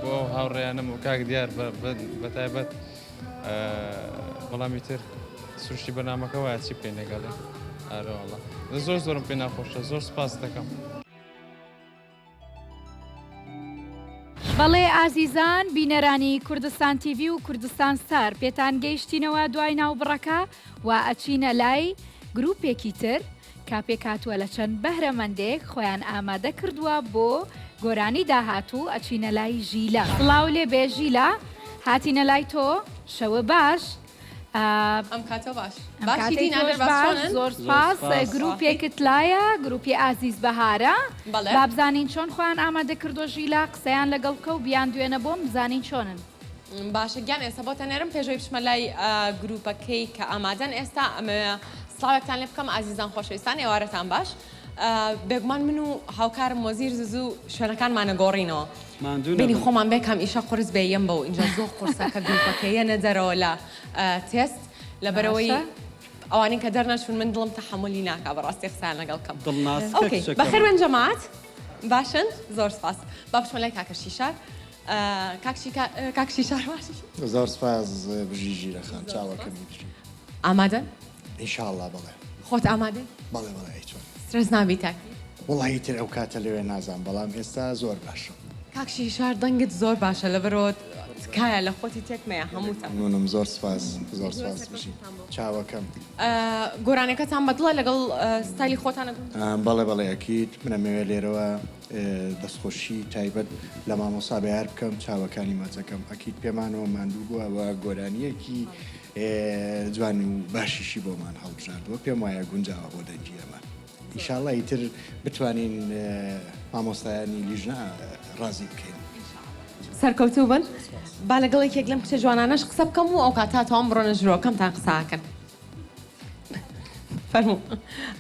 بۆ ئەو هاوڕێیانەم و کاک دیار بەتایبەت بەڵام ئیتر سروشتی بەرنامەکە وایە چی بکەین لەگەڵی ئارە وەڵا زۆر زۆرم پێ ناخۆشە زۆر سپاس دەکەم. بەڵێ ئازیزان بینەرانی کوردستان تیڤی و کوردستان ستار پێتان گەیشتینەوە دوای ناوبڕەکە و ئەچینە لای گروپێکی تر کە پێکهاتووە لە چەند بەهرەمەندێک خۆیان ئامادە کردووە بۆ گۆرانی داهاتوو ئەچینە لای ژیلە. سڵاو لێ بێ ژیلە هاتینە لای تۆ شەوە باش. ئەم کاتە باش. ئەم باشی کاتەی دینا تۆش دەرباز باش چۆنن؟ زۆر سپاس سپاس. گروپێکت لایە گروپی ئازیز بەهارە بەڵێ. با بزانین چۆن خۆیان ئامادە کردووە ژیلا قسەیان لەگەڵ بکە و بیاندوێنە بۆم بزانین چۆنن. باشە گیان ئێستا بۆتە نێرم پێش ئەوەی بچمە لای گروپەکەی کە ئامادەن ئێستا ئەمەوێ سڵاوێکتان لێ بکەم ئازیزان خۆشەویستان ئێوارەتان باش بێگومان من و هاوکارم وەزیر زوو شوێنەکانمانە گۆڕینەوە ماندوو بینی نەبن. خۆمان بێ کام ئیشە قورس بێ یەم بەو ئینجا زۆر قورسە کە گروپەکە یەنە دەرەوە لە تێست لەبەرئەوەی باشە. ئەوانەی کە دەرنەچوون من دڵم تەحەمولی ناکا بەڕاستی قسەیان لەگەڵ کەم. دڵناسکە ئۆکەی کچەکەم. بەخێر بێن جەماعەت باشن زۆر سپاس با بچمە لای کاکە شیشار کاک شیکا کاک شیشار باشی؟ زۆر سپاس بژی ژیرە خان چاوەکەمی بژی. ئامادەن؟ ئینشاڵڵا بەڵێ. خۆت ئامادەی؟ بەڵێ بەڵێ ئەی چۆن. سترێس نابی تاکی؟ وەڵا ئیتر ئەو کاتە لەوێ نازانم بەڵام ئێستا زۆر باشم. کاک شیشار دەنگت زۆر باشە لەبەرئەوە تکایە لە خۆتی تێک مەیە هەمووتان. مەمنونم زۆر سپاس زۆر سپاس بژی چاوەکەم. گۆرانیەکەتان بەدڵە لەگەڵ ستایلی خۆتان ئەگونجێ؟ بەڵێ بەڵێ ئەکید من ئەمەوێ لێرەوە دەستخۆشی تایبەت لە مامۆستا بەیار بکەم چاوەکانی ماچەکەم ئەکید پێمانەوە ماندوو بووە وە گۆرانیەکی جوان و باشیشی بۆمان هەڵبژاردووە پێم وایە گونجاوە بۆ دەنگی ئێمە. ئیشاڵا ئیتر بتوانین مامۆستایانی لیژنە ڕازی بکەین. سەرکەوتوو بن با لەگەڵ یەکێک لەم کچە جوانانەش قسە بکەم و ئەوکاتە تەواوم بڕۆنە ژورەکەمتان قسە ئەکەن فەرموو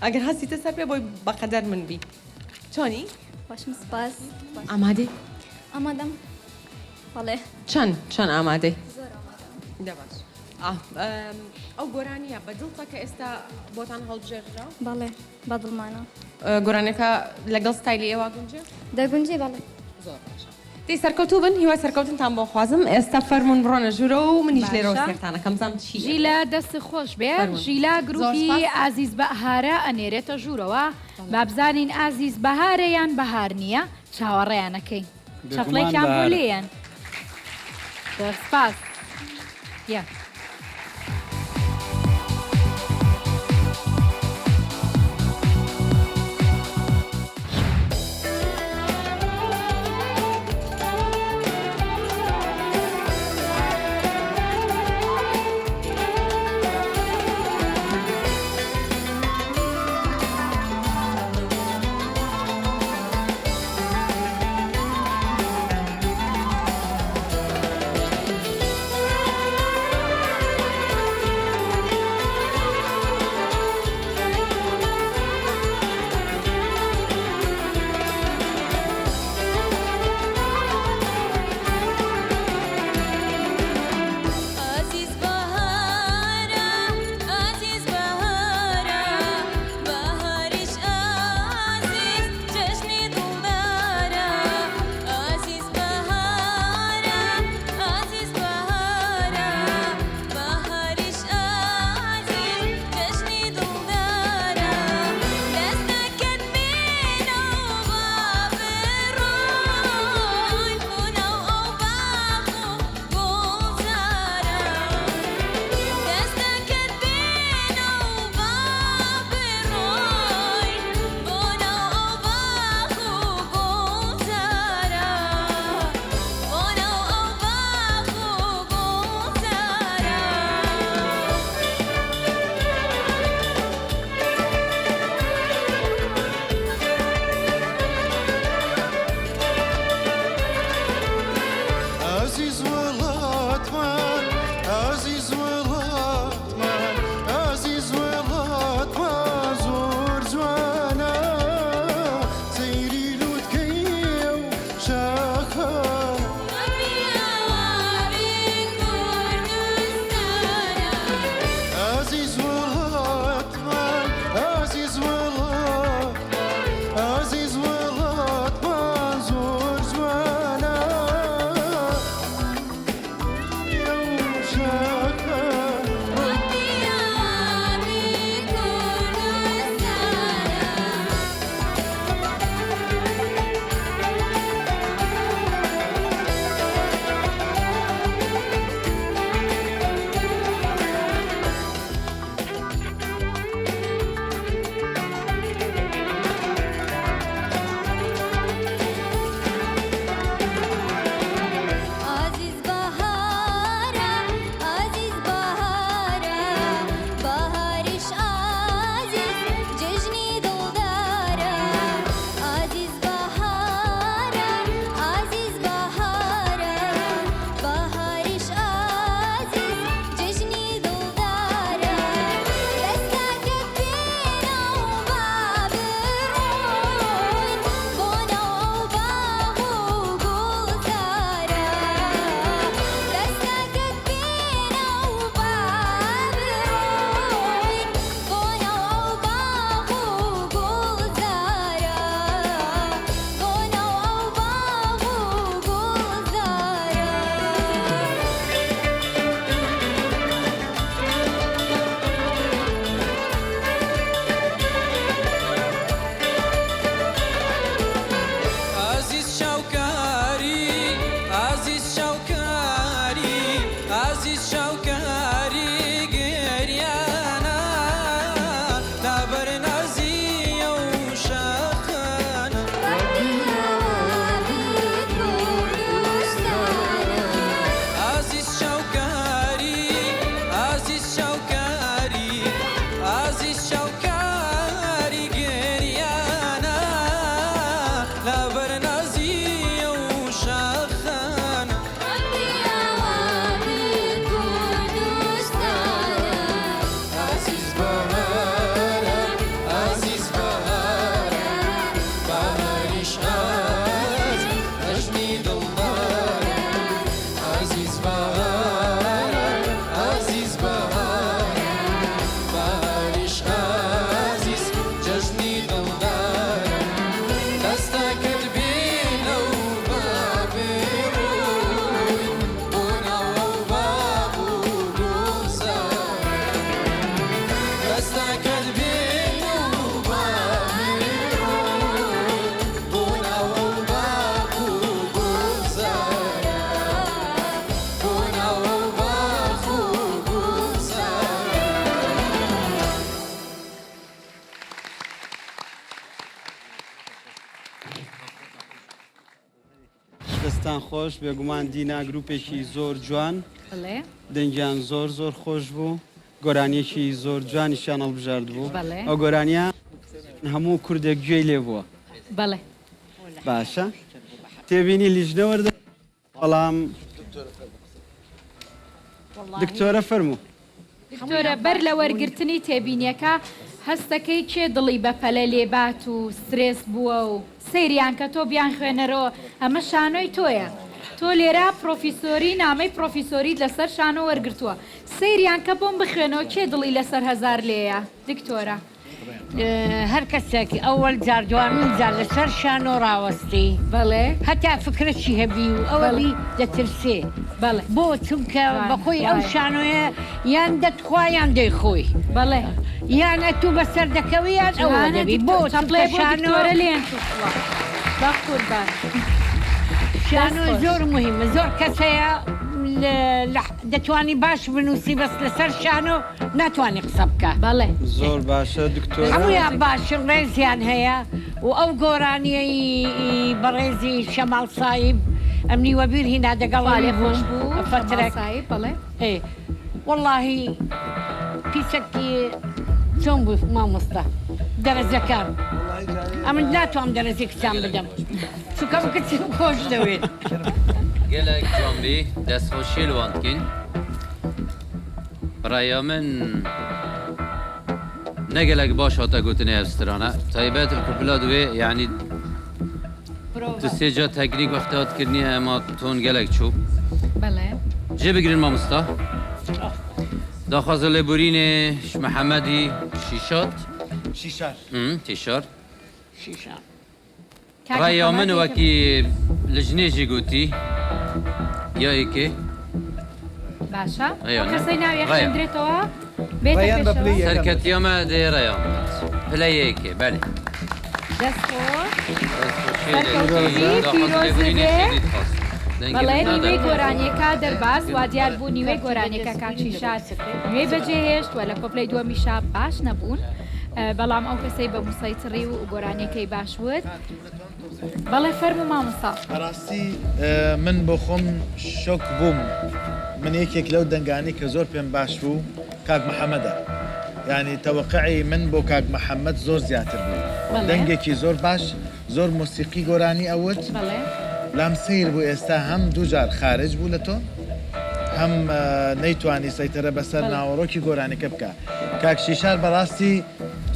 ئەگەر هەستیتە سەر پێ بۆی بەقەدەر من بی چۆنی؟ باشم سپاس. ئامادەی؟ ئامادەم بەڵێ. چەند چەند ئامادەی؟ زۆر ئامادەم. دە باش. ئەو گۆرانییە بە دڵتە کە ئێستا بۆتان هەڵبژێردرا؟ بەڵێ بە دڵمانە. گۆرانیەکە لەگەڵ ستایلی ئێوە گونجێ؟ دەگونجێ بەڵێ. زۆر باشە. دەی سەرکەوتوو بن هیوای سەرکەوتنتان بۆ خوازم ئێستا فەرموون بڕۆنە ژوورەوە و منیش لێرەوە باشە. سێرتان ئەکەم بزانم چی ئەبێ. ژیلا دەست خۆش بێ. فەرموون. ژیلا زۆر گروپی سپاس. ئازیز بەهارە ئەنێرێتە ژوورەوە با بزانین ئازیز بەهارە یان بەهار نییە چاوەڕێیان ئەکەین. بێگومان چەپڵێکیان بۆ بەهارە. لێیەن. زۆر سپاس. یە. ئازیز بەهارە ئازیز بەهارە بەهاریش ئازیز جەژنی دڵدارە ئازیز بەهارە ئازیز بەهارە بەهاریش ئازیز جەژنی دڵدارە دەستەکەت بێنە و با بڕۆین بۆ ناو ئەو باخ و گوڵزارە دەستەکەت بێنە و با بڕۆین بۆ ناو ئەو باخ و گوڵزارە بۆ ناو ئەو باخ و گوڵزارە. ئازیز وڵاتمان ئازیز وڵاتمان ئازیز وڵاتمان زۆر جوانە سەیری لوتکەی ئەو شاخانە. ئازیز وڵاتمان ئازیز وڵاتمان ئازیز وڵاتمان زۆر جوانە ئەو شاخانە. دەستان خۆش بێگومان دینا گروپێکی زۆر جوان بەڵێ. دەنگیان زۆر زۆر خۆش بوو گۆرانیەکی زۆر جوانیشیان هەڵبژارد بوو بەڵێ. ئەو گۆرانیە هەموو کوردێک گوێی لێ بووە. بەڵێ. باشە تێبینی لیژنە وەردە بەڵام دکتۆرە فەرموو. دکتۆرە بەر لە وەرگرتنی تێبینیەکە هەستەکەی کێ دڵی بە پەلە لێبات و سترێس بووە و سەیریان کە تۆ بیانخوێنەرەوە ئەمە شانۆی تۆیە تۆ لێرە پرۆفیسۆری نامەی پرۆفیسۆریت لەسەر شانۆ وەرگرتووە سەیریان کە بۆم بخوێنەوە کێ دڵی لەسەر هەزار لێیە دکتۆرە. هەر کەسێک ئەوەل جار دوامین جار لەسەر شانۆ ڕاوەستی بەڵێ هەتا فکرەکی هەبی و ئەوە بی دەترسێ بەڵێ بۆ چونکە جوانە بەخۆی ئەو وایە. شانۆیە یان دەتخوا یان دەیخۆی بەڵێ یان ئەتوو بەسەر دەکەوی یان ئەوە جوانە دەبی بۆ دکتۆر چونکە چەپڵێ بۆ شانۆ دکتۆرە لێیان تووشوە بەقوربان دەست شانۆ خۆش. زۆر موهیمە زۆر کەس هەیە لە لە دەتوانی باش بنووسی بەس لەسەر شانۆ ناتوانی قسە بکا. بەڵێ. زۆر باشە دکتۆرە. هەموویان باشن ڕێزیان هەیە و ئەو گۆرانیەی بەڕێزی شەماڵ سایب ئەمنی وەبیر هینا دەگەڵ خوا ئەوی لێ خۆش بووم بوو شەماڵ فەترەک سایب بەڵێ. ئێ وەڵاهی پیسەک چۆن بوو مامۆستا دەرەجەکان ئەمن ناتوام دەرەجەی کچان بدەم چونکە ئەم کچم خۆش دەوێت. گەلەک جوان بی دەست خۆشی لوان دکەین. ڕەیا من نە گەلەک باش هاتە گوتنێ ئەv سترانە تایبەت کوپلا دوێ یعنی تو سێ جا تەکنیک وەختی هات کردنی ئەما تۆن گەلەک چوو بەڵێ جێ بگرن مامۆستا داخوازە لێبورینێ محەممەدی شیشات شیشار تیشار شیشار کاک ڕەیا محەمەد من یەکەم. وەکی لجنێ ژی گوتی یا یەکێ باشە ڕەیا ئەو نە کەسەی ناوی ڕەیا ئەخوێندرێتەوە بێتە ڕەیان بە پێشەوە. پلەی یەکەم. سەرکەتیا مە دێ ڕەیا پلە یەکێ بەلێ. دەست خۆش دەست خۆشی لێ سەرکەوتوو دەکەی بی داخوازی پیرۆزت لێبورینێ بێ. شدید خواست دەنگی بەڵێ من نیوەی نادەرکەوت. گۆرانیەکە دەرباز وا دیار بوو نیوەی گۆرانیەکە کاک شیشار نوێی بەجێهێشت و لە کۆپلەی دووەمیشا باش نەبوون بەڵام ئەو کەسەی بە موسەیتڕی و گۆرانیەکەی باش وت بەڵێ فەرموو مامۆستا. بەڕاستی من بۆ خۆم شۆک بووم من یەکێک لەو دەنگانەی کە زۆر پێم باش بوو کاک محەمەدە یانی تەوەقعی من بۆ کاک محەمەد زۆر زیاتر بوو دەنگێکی زۆر باش زۆر مۆسیقی گۆرانی ئەوت لام سەیر بوو ئێستا هەم دووجار خارج بوو لە تۆ هەم نەیتوانی سەیتەرە بەسەر ناوەڕۆکی گۆرانیەکە بکا کاک شیشار بەڕاستی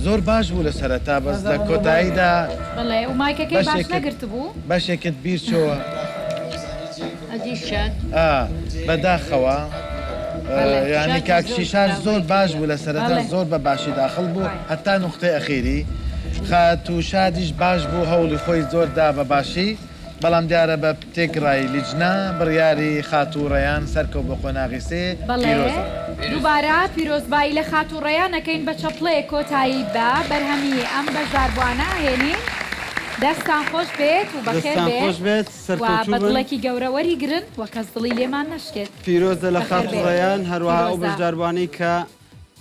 زۆر باش بوو لە سەرەتا بەس لە کۆتاییدا بەڵێ و مایکەکەی باش نەگرتبوو. بەشێکت بیر چۆوە. ئەدی شاد. ئا بەداخەوە یانی کاک شیشار زۆر باش بوو لە سەرەتا زۆر بە باشی داخڵ بوو هەتا نوختەی ئەخیری خاتوو شادیش باش بوو هەوڵی خۆی زۆر دا بە باشی بەڵام دیارە بە تێکڕای لیجنە بڕیاری خاتوو ڕەیان سەرکەوت بۆ قۆناغی سێ بەڵێ پیرۆزە. دووبارە پیرۆزبایی لە خاتوو ڕەیان ئەکەین بە چەپڵەیەک کۆتایی بە بەرهەمی ئەم بەشداربووانە ئەهێنین دەستان خۆش بێت و بەخێر دەستان بێن خۆش بێت و سەرکەوتوو بە بن. دڵێکی گەورە وەریگرن و کەس دڵی لێمان نەشکێت. پیرۆزە لە بەخێر خاتوو بێن. ڕەیان هەروەها ئەو پیرۆزە. بەشداربووانەی کە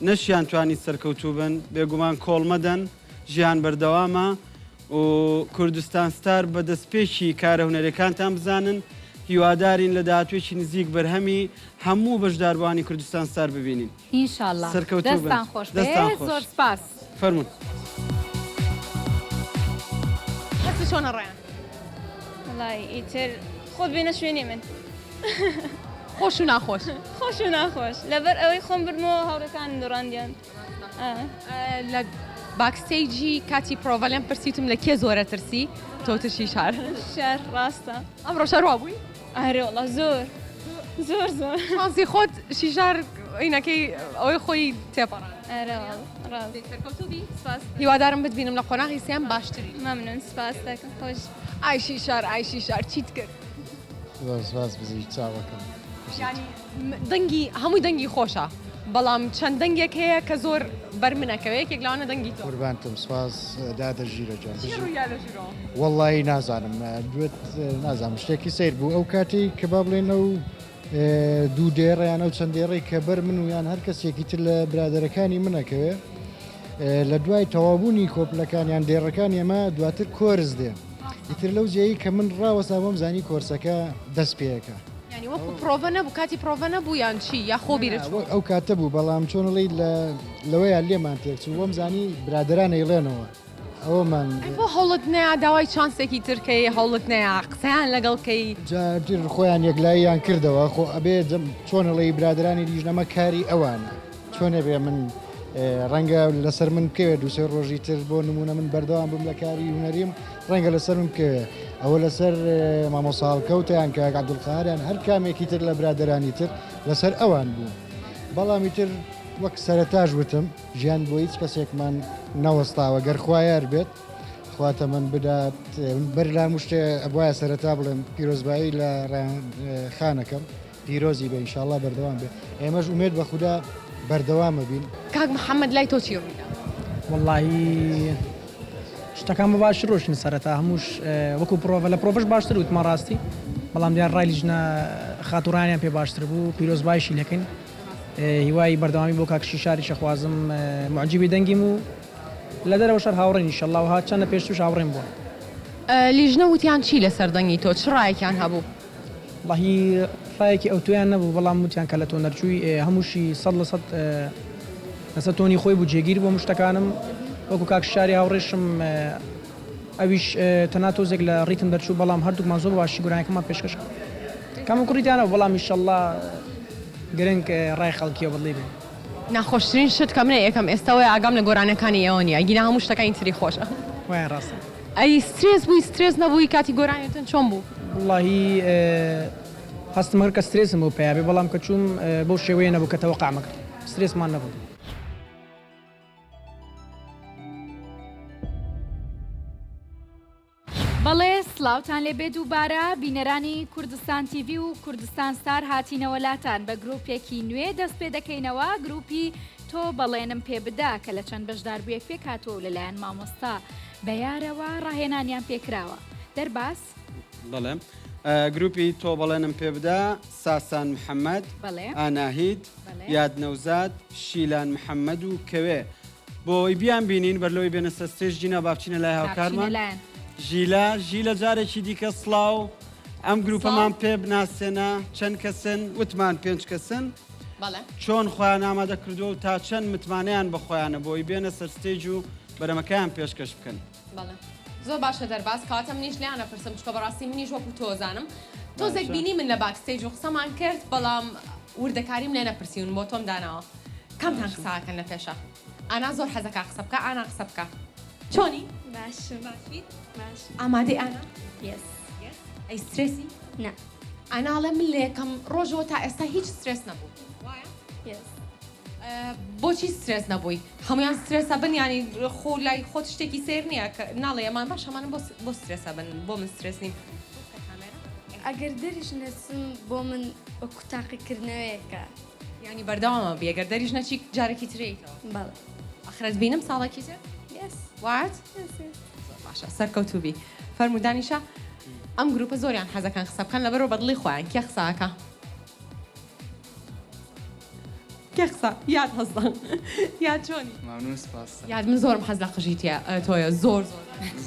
نەشیان توانی سەرکەوتوو بن بێگومان کۆڵ مەدەن ژیان بەردەوامە و کوردستان ستار بە دەستپێکی کارە هونەریەکانتان بزانن هیوادارین لە داهاتوێکی نزیک بەرهەمی هەموو بەشداربووانی کوردستان ستار ببینین ان شاءاللە سەرکەوتوو بن دەستان خۆش دەستان بێت خۆش زۆر سپاس. فەرموون. هەستت چۆنە ڕەیان؟ وەڵای ئیتر خۆت بێنە شوێنی من. خۆش و ناخۆش. خۆش و ناخۆش لەبەر ئەوەی خۆم بردمەوە هاوڕێکانم دۆڕاندیان. لە backstage ی کاتی پرۆڤە لێم پرسیتم لە کێ زۆرە ترسی تۆ ترشی شار. شار ڕاستە. ئەمڕۆ شار وا بووی؟ ئەرێ وەڵا زۆر زۆر زۆر. شانسی خۆت شیشار ئینەکەی ئەوەی خۆی تێپەڕاند. ئەرێ وەڵا ڕاست. سەرکەوتوو بی. سپاس. هیوادارم بتبینم لە قۆناغی سێیەم باشتری. مەمنون سپاس دەکەم خۆش. ئای شیشار ئای شیشار چیت کرد؟ زۆر سپاس بژی چاوەکەم. یانی دەنگی هەمووی دەنگی خۆشە بەڵام چەند دەنگێک هەیە کە زۆر بەر من ئەکەوێ یەکێک لەوانە دەنگی تۆ. قوربانتم سپاس دادە ژیرە گیان چی بژی. ڕوویا لە ژوورەوە؟ وەڵایی نازانم دوێت نازانم شتێکی سەیر بوو ئەو کاتەی کە با بڵێن ئەو دوو دێڕە یان ئەو چەند دێڕەی کە بەر من و یان هەر کەسێکی تر لە برادەرەکانی من ئەکەوێ لە دوای تەواوبوونی کۆپلەکان یان دێڕەکانی ئەمە دواتر کۆرس دێ. ئیتر لەو جێی کە من ڕاوەستا بۆم زانی کۆرسەکە دەست پێەکە. یانی وەکو پرۆڤە نەبوو کاتی پرۆڤە نەبوو یان چی یا خۆ بیرت چوو؟ ئەو کاتە بوو بەڵام چۆن ئەڵێی لە لەوەیا لێمان تێک چوو وەم زانی برادەران ئەیڵێنەوە ئەوەمان. ئەی بۆ هەوڵت نەیا داوای چانسێکی تر کەی هەوڵت نەیا قسەیان لەگەڵ کەی؟ جا تر خۆیان یەکلاییان کردەوە خۆ ئەبێ چۆن ئەڵێی برادەرانی لیژنەمە کاری ئەوانە چۆن ئەبێ من ڕەنگە لەسەر من بکەوێت دوسێ ڕۆژی تر بۆ نمونە من بەردەوام بم لە کاری هونەریم ڕەنگە لەسەر من بکەوێ ئەوە لەسەر مامۆستا هەڵکەوتە یان کاک عەبدولقاهر یان هەر کامێکی تر لە برادەرانی تر لەسەر ئەوان بوو بەڵام ئیتر وەک سەرەتاش وتم ژیان بۆ هیچ کەسێکمان نەوەستاوە گەر خوا یار بێت خوا تەمەن بدات بەر لە هەموو شتێ ئەبوایە سەرەتا بڵێم پیرۆزبایی لە ڕەیان خانەکەم پیرۆزی بێ ئینشاڵڵا بەردەوام بێ ئێمەش ئومێد بە خودا بەردەوامە بین. کاک محمد لای تۆ چی ڕوویدا؟ وەڵاهی شتەکان بە باشی ڕۆشتن سەرەتا هەمووش وەکو پڕۆڤە لە پڕۆڤەش باشتر وتمان ڕاستی بەڵام دیار ڕای لیژنە خاتوو ڕایانیان پێ باشتر بوو پیرۆزبایشی لەکەین هیوای بەردەوامی بۆ کاک شیشاریش ئەخوازم موعجیبی دەنگیم و لە دەرەوەش هەر هاوڕێین ئیشەڵا و ها چەندە پێشتریش هاوڕێم بووە. لیژنە وتیان چی لەسەر دەنگی تۆ چ ڕایەکیان هەبوو؟ وەڵاهی ڕایەکی ئەوتۆیان نەبوو بەڵام وتیان کە لە تۆ نەرچووی هەمووشی سەد لە سەد لەسەر تۆنی خۆی بوو جێگیر بوو هەموو شتەکانم وەکو کاک شاری هاوڕێشم ئەویش تەنها تۆزێک لە ڕیتم دەرچوو بەڵام هەردووکمان زۆر باشی گۆرانیەکەمان پێشکەش کرد کەم و کوڕیتیان نەبوو بەڵام ئیشەڵڵا گرنگ ڕای خەڵکیە بەدڵی بێ. ناخۆشترین شت کە منە یەکەم ئێستا وەیە ئاگام لە گۆرانیەکانی ئێوە نیە ئەگینا هەموو شتەکانی تری خۆشە. وایە ڕاستە. ئەی سترێس بووی سترێس نەبووی کاتی گۆرانی وتن چۆن بوو؟ وەڵاهی هەستم کرد کە سترێسم بۆ پەیا بێ بەڵام کە چووم بەو شێوەیە نەبوو کە تەوەقعم ئەکرد سترێسمان نەبوو. بەڵێ سڵاوتان لێ بێ دووبارە بینەرانی کوردستان تیڤی و کوردستان ستار هاتینەوە لاتان بە گروپێکی نوێ دەست پێ دەکەینەوە گروپی تۆ بەڵێنم پێ بدە کە لە چەند بەشداربوویەک پێک هاتووە و لەلایەن مامۆستا بەیارەوە ڕاهێنانیان پێ کراوە. دەرباز؟ بەڵێ. گروپی تۆ بەڵێنم پێ بدە، ساسان محەمەد، بەڵێ. ئاناهید، بەڵێ. یاد نەوزاد، شیلان محەمەد و کەوێ. بۆ ئەوەی بیانبینین بەر لەوەی بێنە سەر stage ژینا با بچینە لای با بچینە هاوکارمان. لایان. ژیلا، ژیلە جارێکی دیکە سڵاو. ئەم گروپەمان سڵاو. پێ بناسێنە، چەند کەسن؟ وتمان پێنج کەسن. بەڵێ. چۆن خۆیان ئامادە کردووە و تا چەند متمانەیان بە خۆیانە بۆ ئەوەی بێنە سەر stage و بەرەمەکەیان پێشکەش بکەن؟ بەڵێ زۆر باشە دەرباز کەواتە منیش لێیان ئەپرسم چونکە بەڕاستی منیش وەکو تۆ ئەزانم تۆزێک باشە. بینی من لە backstage و قسەمان کرد بەڵام وردەکاریم لێ نەپرسیون بۆ تۆم داناوە کامتان باشە. قسە ئەکەن لە پێشا ئانا زۆر حەزەکا قسە بکا ئانا قسە بکە چۆنی؟ باشم. باشیت؟ باشم. ئامادەی ئانا؟ yes. yes ئەی سترێسی؟ نا. ئانا ئەڵێ من لە یەکەم ڕۆژەوە تا ئێستا هیچ سترێس نەبوو وایە؟ yes. بۆچی سترێس نەبووی؟ هەموویان سترێس ئەبن یانی خۆ لای خۆت شتێکی سەیر نییە کە ناڵێ ئەمان باش ئەمانە بۆ بۆ سترێس ئەبن بۆ من سترێس نیم ئەگەر دەریش نەچم بۆ من وەکو تاقیکردنەوەیەکە. یانی بەردەوام ئەبی ئەگەر دەریش نەچی جارێکی تر یەیتەوە؟ بەڵێ. ئاخرەت بینم ساڵێکی تر؟ yes. وات؟ yes yes. زۆر باشە سەرکەوتوو بی. فەرموو دانیشە. ئەم گروپە زۆریان حەزەکەن قسە بکەن لەبەرئەوە بەدڵی خۆیان کێ قسە ئەکا؟ کێ قسە یاد هەستە یاد چۆنی؟ ممنون سپاس. یاد من زۆرم حەز لە قژی تێ تۆیە زۆر زۆر.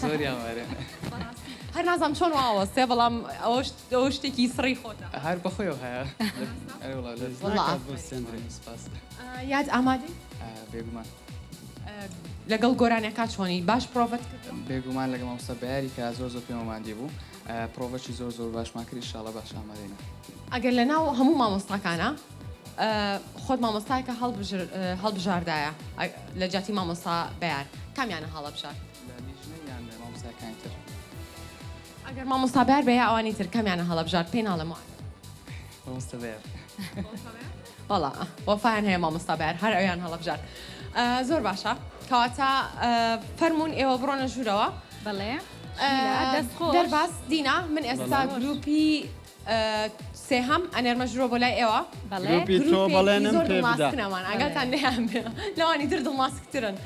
زۆریان وەرێ. بەڕاستی هەر نازانم چۆن وا ئەوەستێ بەڵام ئەوە ئەوە شتێکی سڕی خۆتە. هەر بەخۆیەوە هەیە. ئەرێ وەڵا لەس وەڵا ناکات بۆ سێندرێ. سپاس. یاد ئامادەی؟ بێگومان. لەگەڵ گۆرانیەکە چۆنی باش پرۆڤەت کردووە؟ بێگومان لەگەڵ مامۆستا بەیاری کە زۆر زۆر پێمە ماندی بوو پرۆڤەکی زۆر زۆر باشمان کرد ئیشاڵا باش ئامادەینە. ئەگەر لەناو هەموو مامۆستاکانا خۆت مامۆستایەکە هەڵبژاردایە لە جیاتی مامۆستا بەیار کامیانە هەڵەبژارد؟ لە لیژنە یان مامۆستاکانی تر؟ ئەگەر مامۆستا بەیار بێ یا ئەوانی تر کامیانە هەڵەبژارد پێی ناڵێم وان. مامۆستا بەیار. وەڵا وەفایان هەیە مامۆستا بەیار هەر ئەویان هەڵەبژارد زۆر باشە کەواتە فەرموون ئێوە بڕۆنە ژوورەوە. بەڵێ دەست خۆش. دەرباز دینا من ئێستا گروپی سێهەم ئەنێرمە ژوورەوە بۆ لای ئێوە. بەڵێ. گروپی تۆ بەڵێنم زۆر پێ بدە. دڵناسکن ئەوان ئاگاتان لێیان بێ لەوانی تر دڵناسکترن.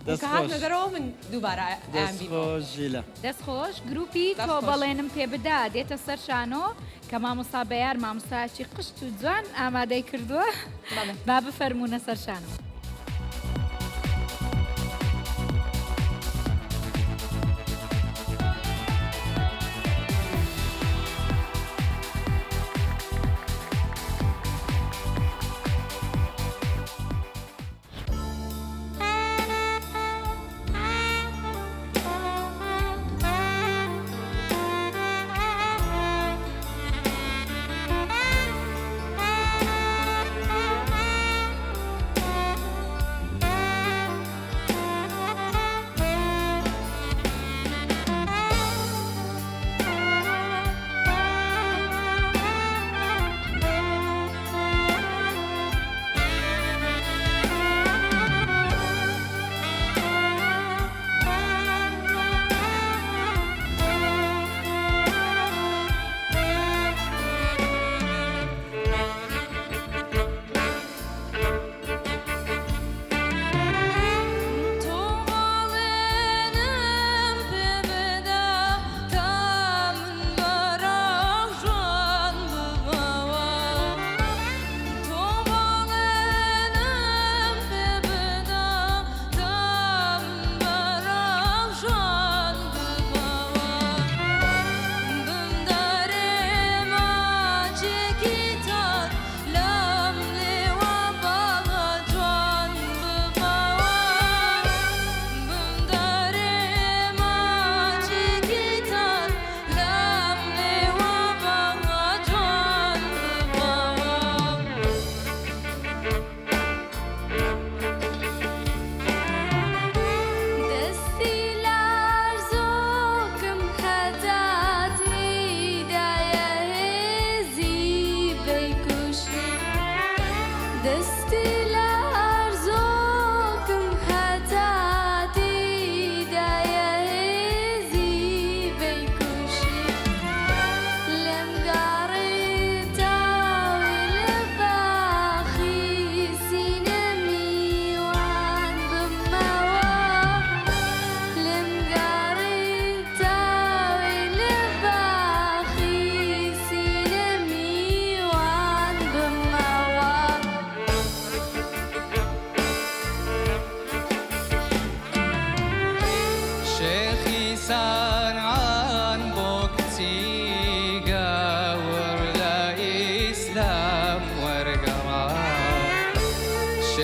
دەست کە هاتنە خۆش. دەرەوە من دووبارە دەست ئەیان بینمەوە. خۆش ژیلە. دەست خۆش گروپی دەست تۆ خۆش. بەڵێنم پێ بدە دێتە سەر شانۆ کە مامۆستا بەیار مامۆستایەکی قشت و جوان ئامادەی کردووە بەڵێ. با بفەرموونە سەر شانۆ.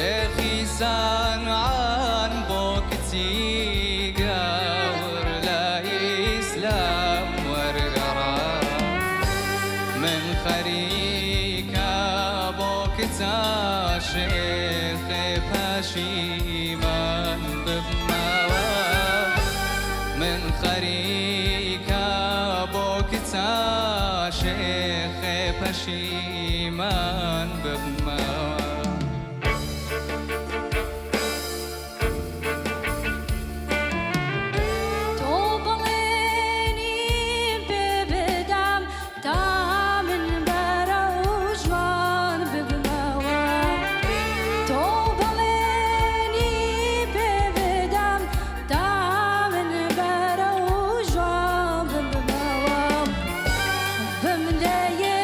شێخی سانعان بۆ کچی گاور لە ئیسلام وەرگەڕا من خەریکە بۆ کچە شێخێ پەشیمان ببمەوە من خەریکە بۆ کچە شێخێ پەشیمان ببمەوە. تۆ بەڵێنیم پێ بدەم تا من بەرەو ژوان ببمەوە تۆ بەڵێنیم پێ بدەم تا من بەرەو ژوان ببمەوە بمدەیێ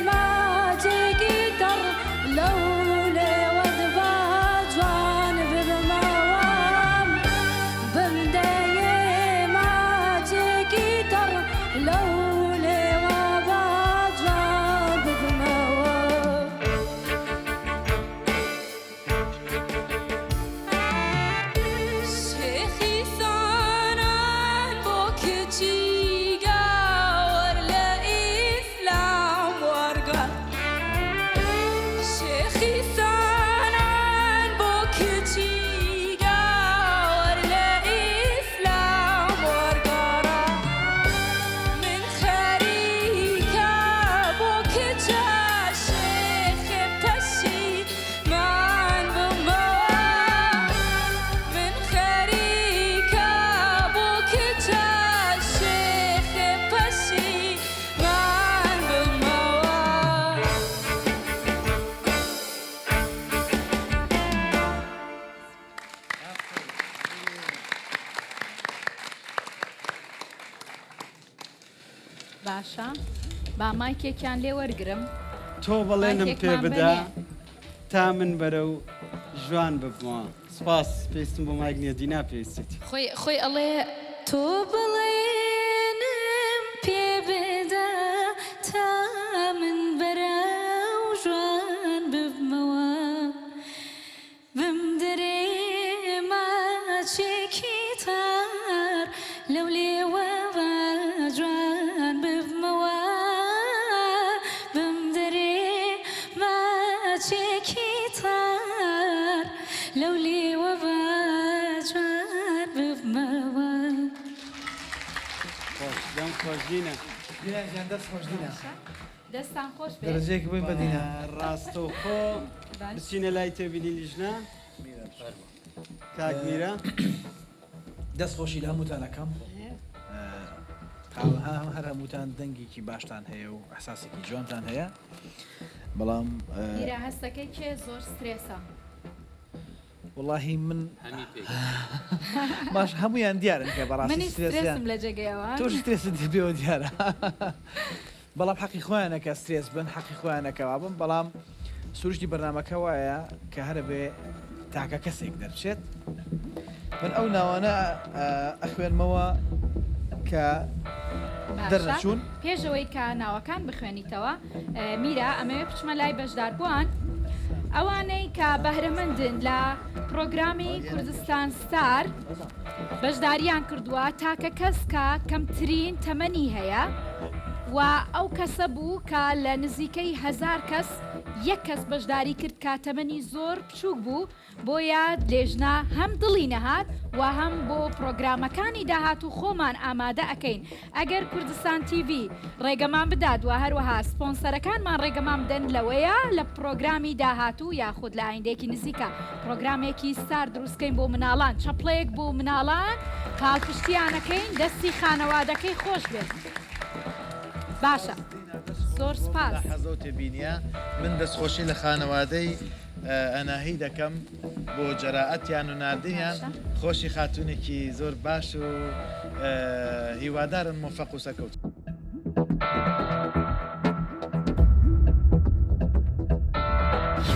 ماچێکی تەڕ لەو لێوەت با جوان ببمەوە بمدەیێ ماچێکی تەڕ لەو لێوە با جوان ببمەوە. شێخی سانان بۆ کچی گاور لە ئیسلام وەرگەڕ شێخی سانان بۆ کچی گاور لە ئیسلام وەرگەڕا من خەریکە بۆ کچە شێخێ پەشیمان بمەوە من خەریکە بۆ کچە شێخێ پەشیمان بمەوە. باشە با مایکێکیان لێ وەرگرم. تۆ بەڵێنم پێ مایکێکمان بدە بەنێ. تا من بەرەو ژوان ببمەوە. سپاس پێویستم بۆ مایک نییە دینا پێویستێتی. خۆی خۆی ئەڵێ. تۆ بەڵێنم پێ بدە تا من بەرەو ژوان ببمەوە بمدەرێ ماچێکی تار لەو لێوە با جوان ببمەوە بمدەرێ ماچێکی تار لەو لێوە با جوان ببمەوە. خۆش دەم خۆش دینا. دینا گیان دەست خۆش دینا. دەستان خۆش بێت. دەرەجەیەک بۆین بە دینا. ڕاستەوخۆ بچینە لای تێبینی لیژنە. کاک میرە. دەست خۆشی لە هەمووتان ئەکەم. هەر هەمووتان دەنگێکی باشتان هەیە و ئەحساسێکی جوانتان هەیە بەڵام میرە هەستەکەی کێ زۆر سترێسە؟ وەڵاهی من باش هەمویان دیارن کە بەڕاستی منیش سترێسم لە جێگەی ئەوان. تۆش سترێست پێوە دیارە بەڵام حەقی خۆیانە کە سترێس بن حەقی خۆیانە کە وابن بەڵام سروشتی بەرنامەکە وایە کە هەرە بێ تاکە کەسێک دەرچێت من ئەو ناوانە ئەخوێنمەوە کە دەرنەچوون. پێش ئەوەی کە ناوەکان بخوێنیتەوە میرا ئەمەوێ بچمە لای بەشداربووان ئەوانەی کە بەهرەمەندن لە پرۆگرامی کوردستان ستار بەشداریان کردووە تاکە کەس کە کەمترین تەمەنی هەیە و ئەو کەسە بوو کە لە نزیکەی هەزار کەس یەک کەس بەشداری کرد کە تەمەنی زۆر بچووک بوو بۆیە لێژنە هەم دڵی نەهات و هەم بۆ پڕۆگرامەکانی داهاتوو خۆمان ئامادە ئەکەین ئەگەر کوردستان تیڤی ڕێگەمان بدات و هەروەها سپۆنسەرەکانمان ڕێگەمان بدەن لەوەیە لە پڕۆگرامی داهاتوو یاخود لە ئایندەیەکی نزیکە پڕۆگرامێکی ستار دروستکەین بۆ مناڵان چەپڵەیەک بۆ مناڵان پاڵپشتیانەکەین دەستی خانەوادەکەی خۆش بێت باشە زۆر سپاس. حەزەو تێبینیە من دەستخۆشی لە خانەوادەی ئەناهی دەکەم بۆ جەرائەتیان و ناردنیان خۆشی خاتونێکی زۆر باش و هیوادارم مۆفەق و سەرکەوتوو.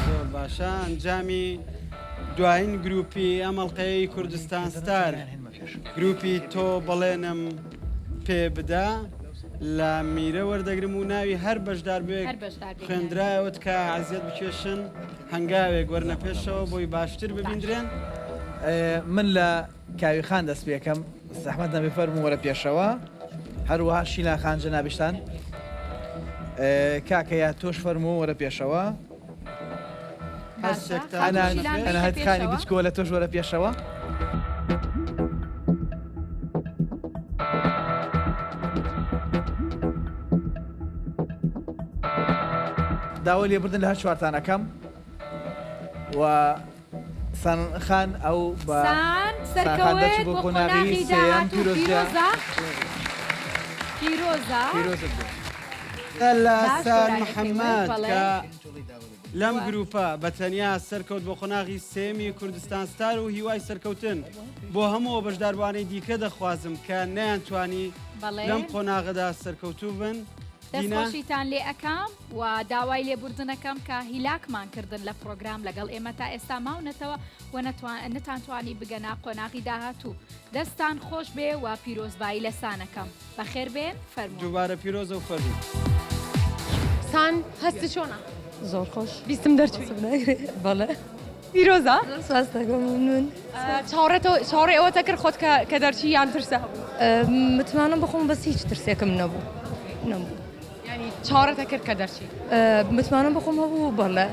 زۆر باشە ئەنجامی دوایین گروپی ئەم ئەڵلقەیەی کوردستان ستار گروپی تۆ بەڵێنم پێ بدە. لە میرە وەردەگرم و ناوی هەر بەشداربووێک هەر بەشداربووێک خوێندرایەوە تکایە عەزیەت بکێشن هەنگاوێک وەرنە پێشەوە بۆی باشتر ببیندرێن. من لە کاوی خان دەست پێکەم زەحمەت نەبێ فەرموو وەرە پێشەوە هەروەها شیلان خان جەنابیشتان کاکە یا تۆش فەرموو وەرە پێشەوە ئەناهید خانی بچکۆلە تۆش وەرە پێشەوە. داوای لێبوردن لە هەر چوارتان ئەکەم و سان خان ئەو بە سان سان خان سەرکەوت دەرچوو بۆ بۆ قۆناغی قۆناغی سێیەم داهاتوو پیرۆزە پیرۆزە پیرۆزە پیرۆزت بێت. لە باش سان گۆرانیەکەی وت محەممەد بەڵێ کە لەم وە. گروپە بە تەنیا سەرکەوت بۆ قۆناغی سێیەمی کوردستان ستار و هیوای سەرکەوتن بۆ هەموو ئەو بەشداربووانەی دیکە دەخوازم کە نەیانتوانی بەڵێ. لەم قۆناغەدا سەرکەوتوو بن. دەست دینا. خۆشیتان لێ ئەکەم و داوای لێبوردن ئەکەم کە هیلاکمان کردن لە پڕۆگرام لەگەڵ ئێمە تا ئێستا ماونەتەوە و نەتانتوانی بگەنە قۆناغی داهاتوو. دەستان خۆش بێ و پیرۆزبایی لە سان ئەکەم. بەخێر بێن فەرموون. دووبارە پیرۆزە و فەرموو. سان هەستت چۆنە؟ زۆر خۆش. بیستم دەرچووی. بەڵێ. پیرۆزە. زۆر سپاس دەکەم ممنون. چاوەڕێتەوە چاوەڕێی ئەوەتە کرد خۆت کە کە دەرچی یان ترسە هەبوو؟ متمانەم بەخۆم بەس هیچ ترسێکم نەبوو نەبوو. یانی چاوەڕێتە کرد کە دەرچی؟ متمانەم بەخۆم هەبوو بەڵێ.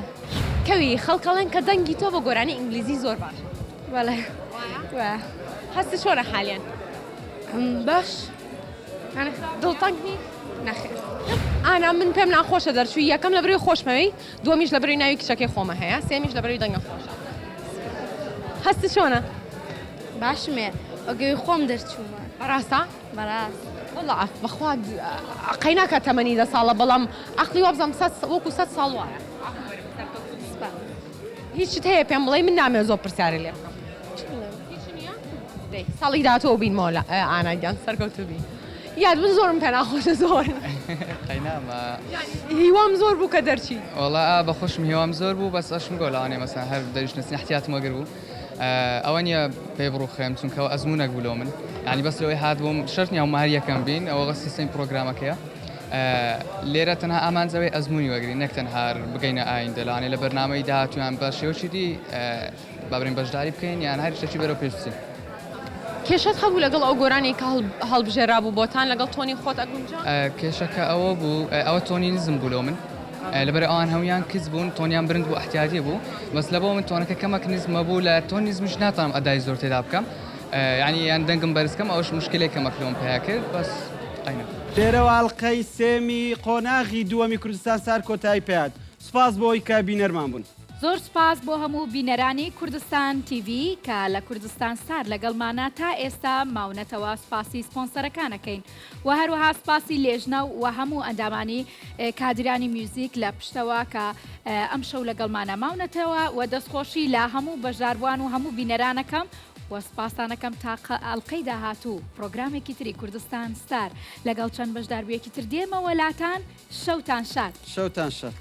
کەوی خەڵک ئەڵێن کە دەنگی تۆ بە گۆرانی ئینگلیزی زۆر باشە. بەڵێ وایە. هەستت چۆنە حالیەن؟ باش. یانی دڵتەنگ نی؟ نەخێر. ئانا من پێم ناخۆشە دەرچووی یەکەم لەبەرئەوەی خۆشمەوێی دووەمیش لەبەرئەوەی ناوی کچەکەی خۆمە هەیە سێیەمیش لەبەرئەوەی دەنگە خۆشە هەستت چۆنە؟ باشمێ وەگەوی خۆم دەرچوومە. بەڕاستە؟ بەڕاست. وەڵا ئەف بەخوا قەیناکا تەمەنی دە ساڵە بەڵام عەقڵی وابزانم سەد وەکو سەد ساڵ وایە. سپاس. هیچت هەیە پێم بڵێی من نامەوێ زۆر پرسیارت لێ بکەم. چ بڵێم؟ هیچ نییە؟ دەی ساڵی داهاتوو بینمەوە لە ئانا گیان سەرکەوتوو بی. یاد من زۆرم پێ ناخۆشە زۆر. قەینامە. هیوام زۆر بوو کە دەرچی. وەڵا ئا بەخۆشم هیوام زۆر بوو بەس ئەشم گۆ لەوانەیە مەسەن هەر دەریش نەچین احتیاتم وەگر بوو ئەوە نییە پێی بڕوخێم چونکە ئەوە ئەزموونێک بوو لۆ من یانی بەس لەوەی هات بووم شەرت نییە هەموو هەر یەکەم بین ئەوە سیستەمی پرۆگرامەکەیە لێرە تەنها ئامانج ئەوەی ئەزموونی وەگرین نەک تەنها بگەینە ئایندە لەوانەیە لە بەرنامەی داهاتوویان بە شێوەکی دی با برێن بەشداری بکەین یان هەر شتێکی بەرەو پێش بچین. کێشەت هەبوو لەگەڵ ئەو گۆرانیەی کە هەڵبژێرابوو بۆتان لەگەڵ تۆنی خۆت ئەگونجا؟ کێشەکە ئەوە بوو ئەوە تۆنی نزم بوو لۆ من لەبەر ئەوان هەموویان کچ بوون تۆنیان برند بوو ئەحتیاجی بوو بەس لەبۆ من تۆنەکە کەمەک نزمە بوو لە تۆن نزمیش ناتوانم ئەدای زۆر تێدا بکەم یانی یان دەنگم بەرز کەم ئەوەش مشکلێک کەمەک لۆم پەیا کرد بەس ئەینە. لێرەوە ئەڵقەی سێمی قۆناغی دووەمی کوردستان ستار کۆتایی پێهات سوپاس بۆ ئەوەی کە بینەرمان بوون. زۆر سوپاس بۆ هەموو بینەرانی کوردستان تیڤی کە لە کوردستان ستار لەگەڵمانە تا ئێستا ماونەتەوە سوپاسی سپۆنسەرەکان ئەکەین وە هەروەها سوپاسی لێژنە و هەموو ئەندامانی کادیرانی میوزیک لە پشتەوە کە ئەمشەو لەگەڵمانە ماونەتەوە وە دەستخۆشی لە هەموو بەشداربوان و هەموو بینەرانەکەم وە سوپاستانەکەم تا ئەڵقەی داهاتوو پڕۆگرامێکی تری کوردستان ستار لەگەڵ چەند بەشداربوویەکی تر دێمەوە لاتان شەوتان شاد. شەوتان شاد.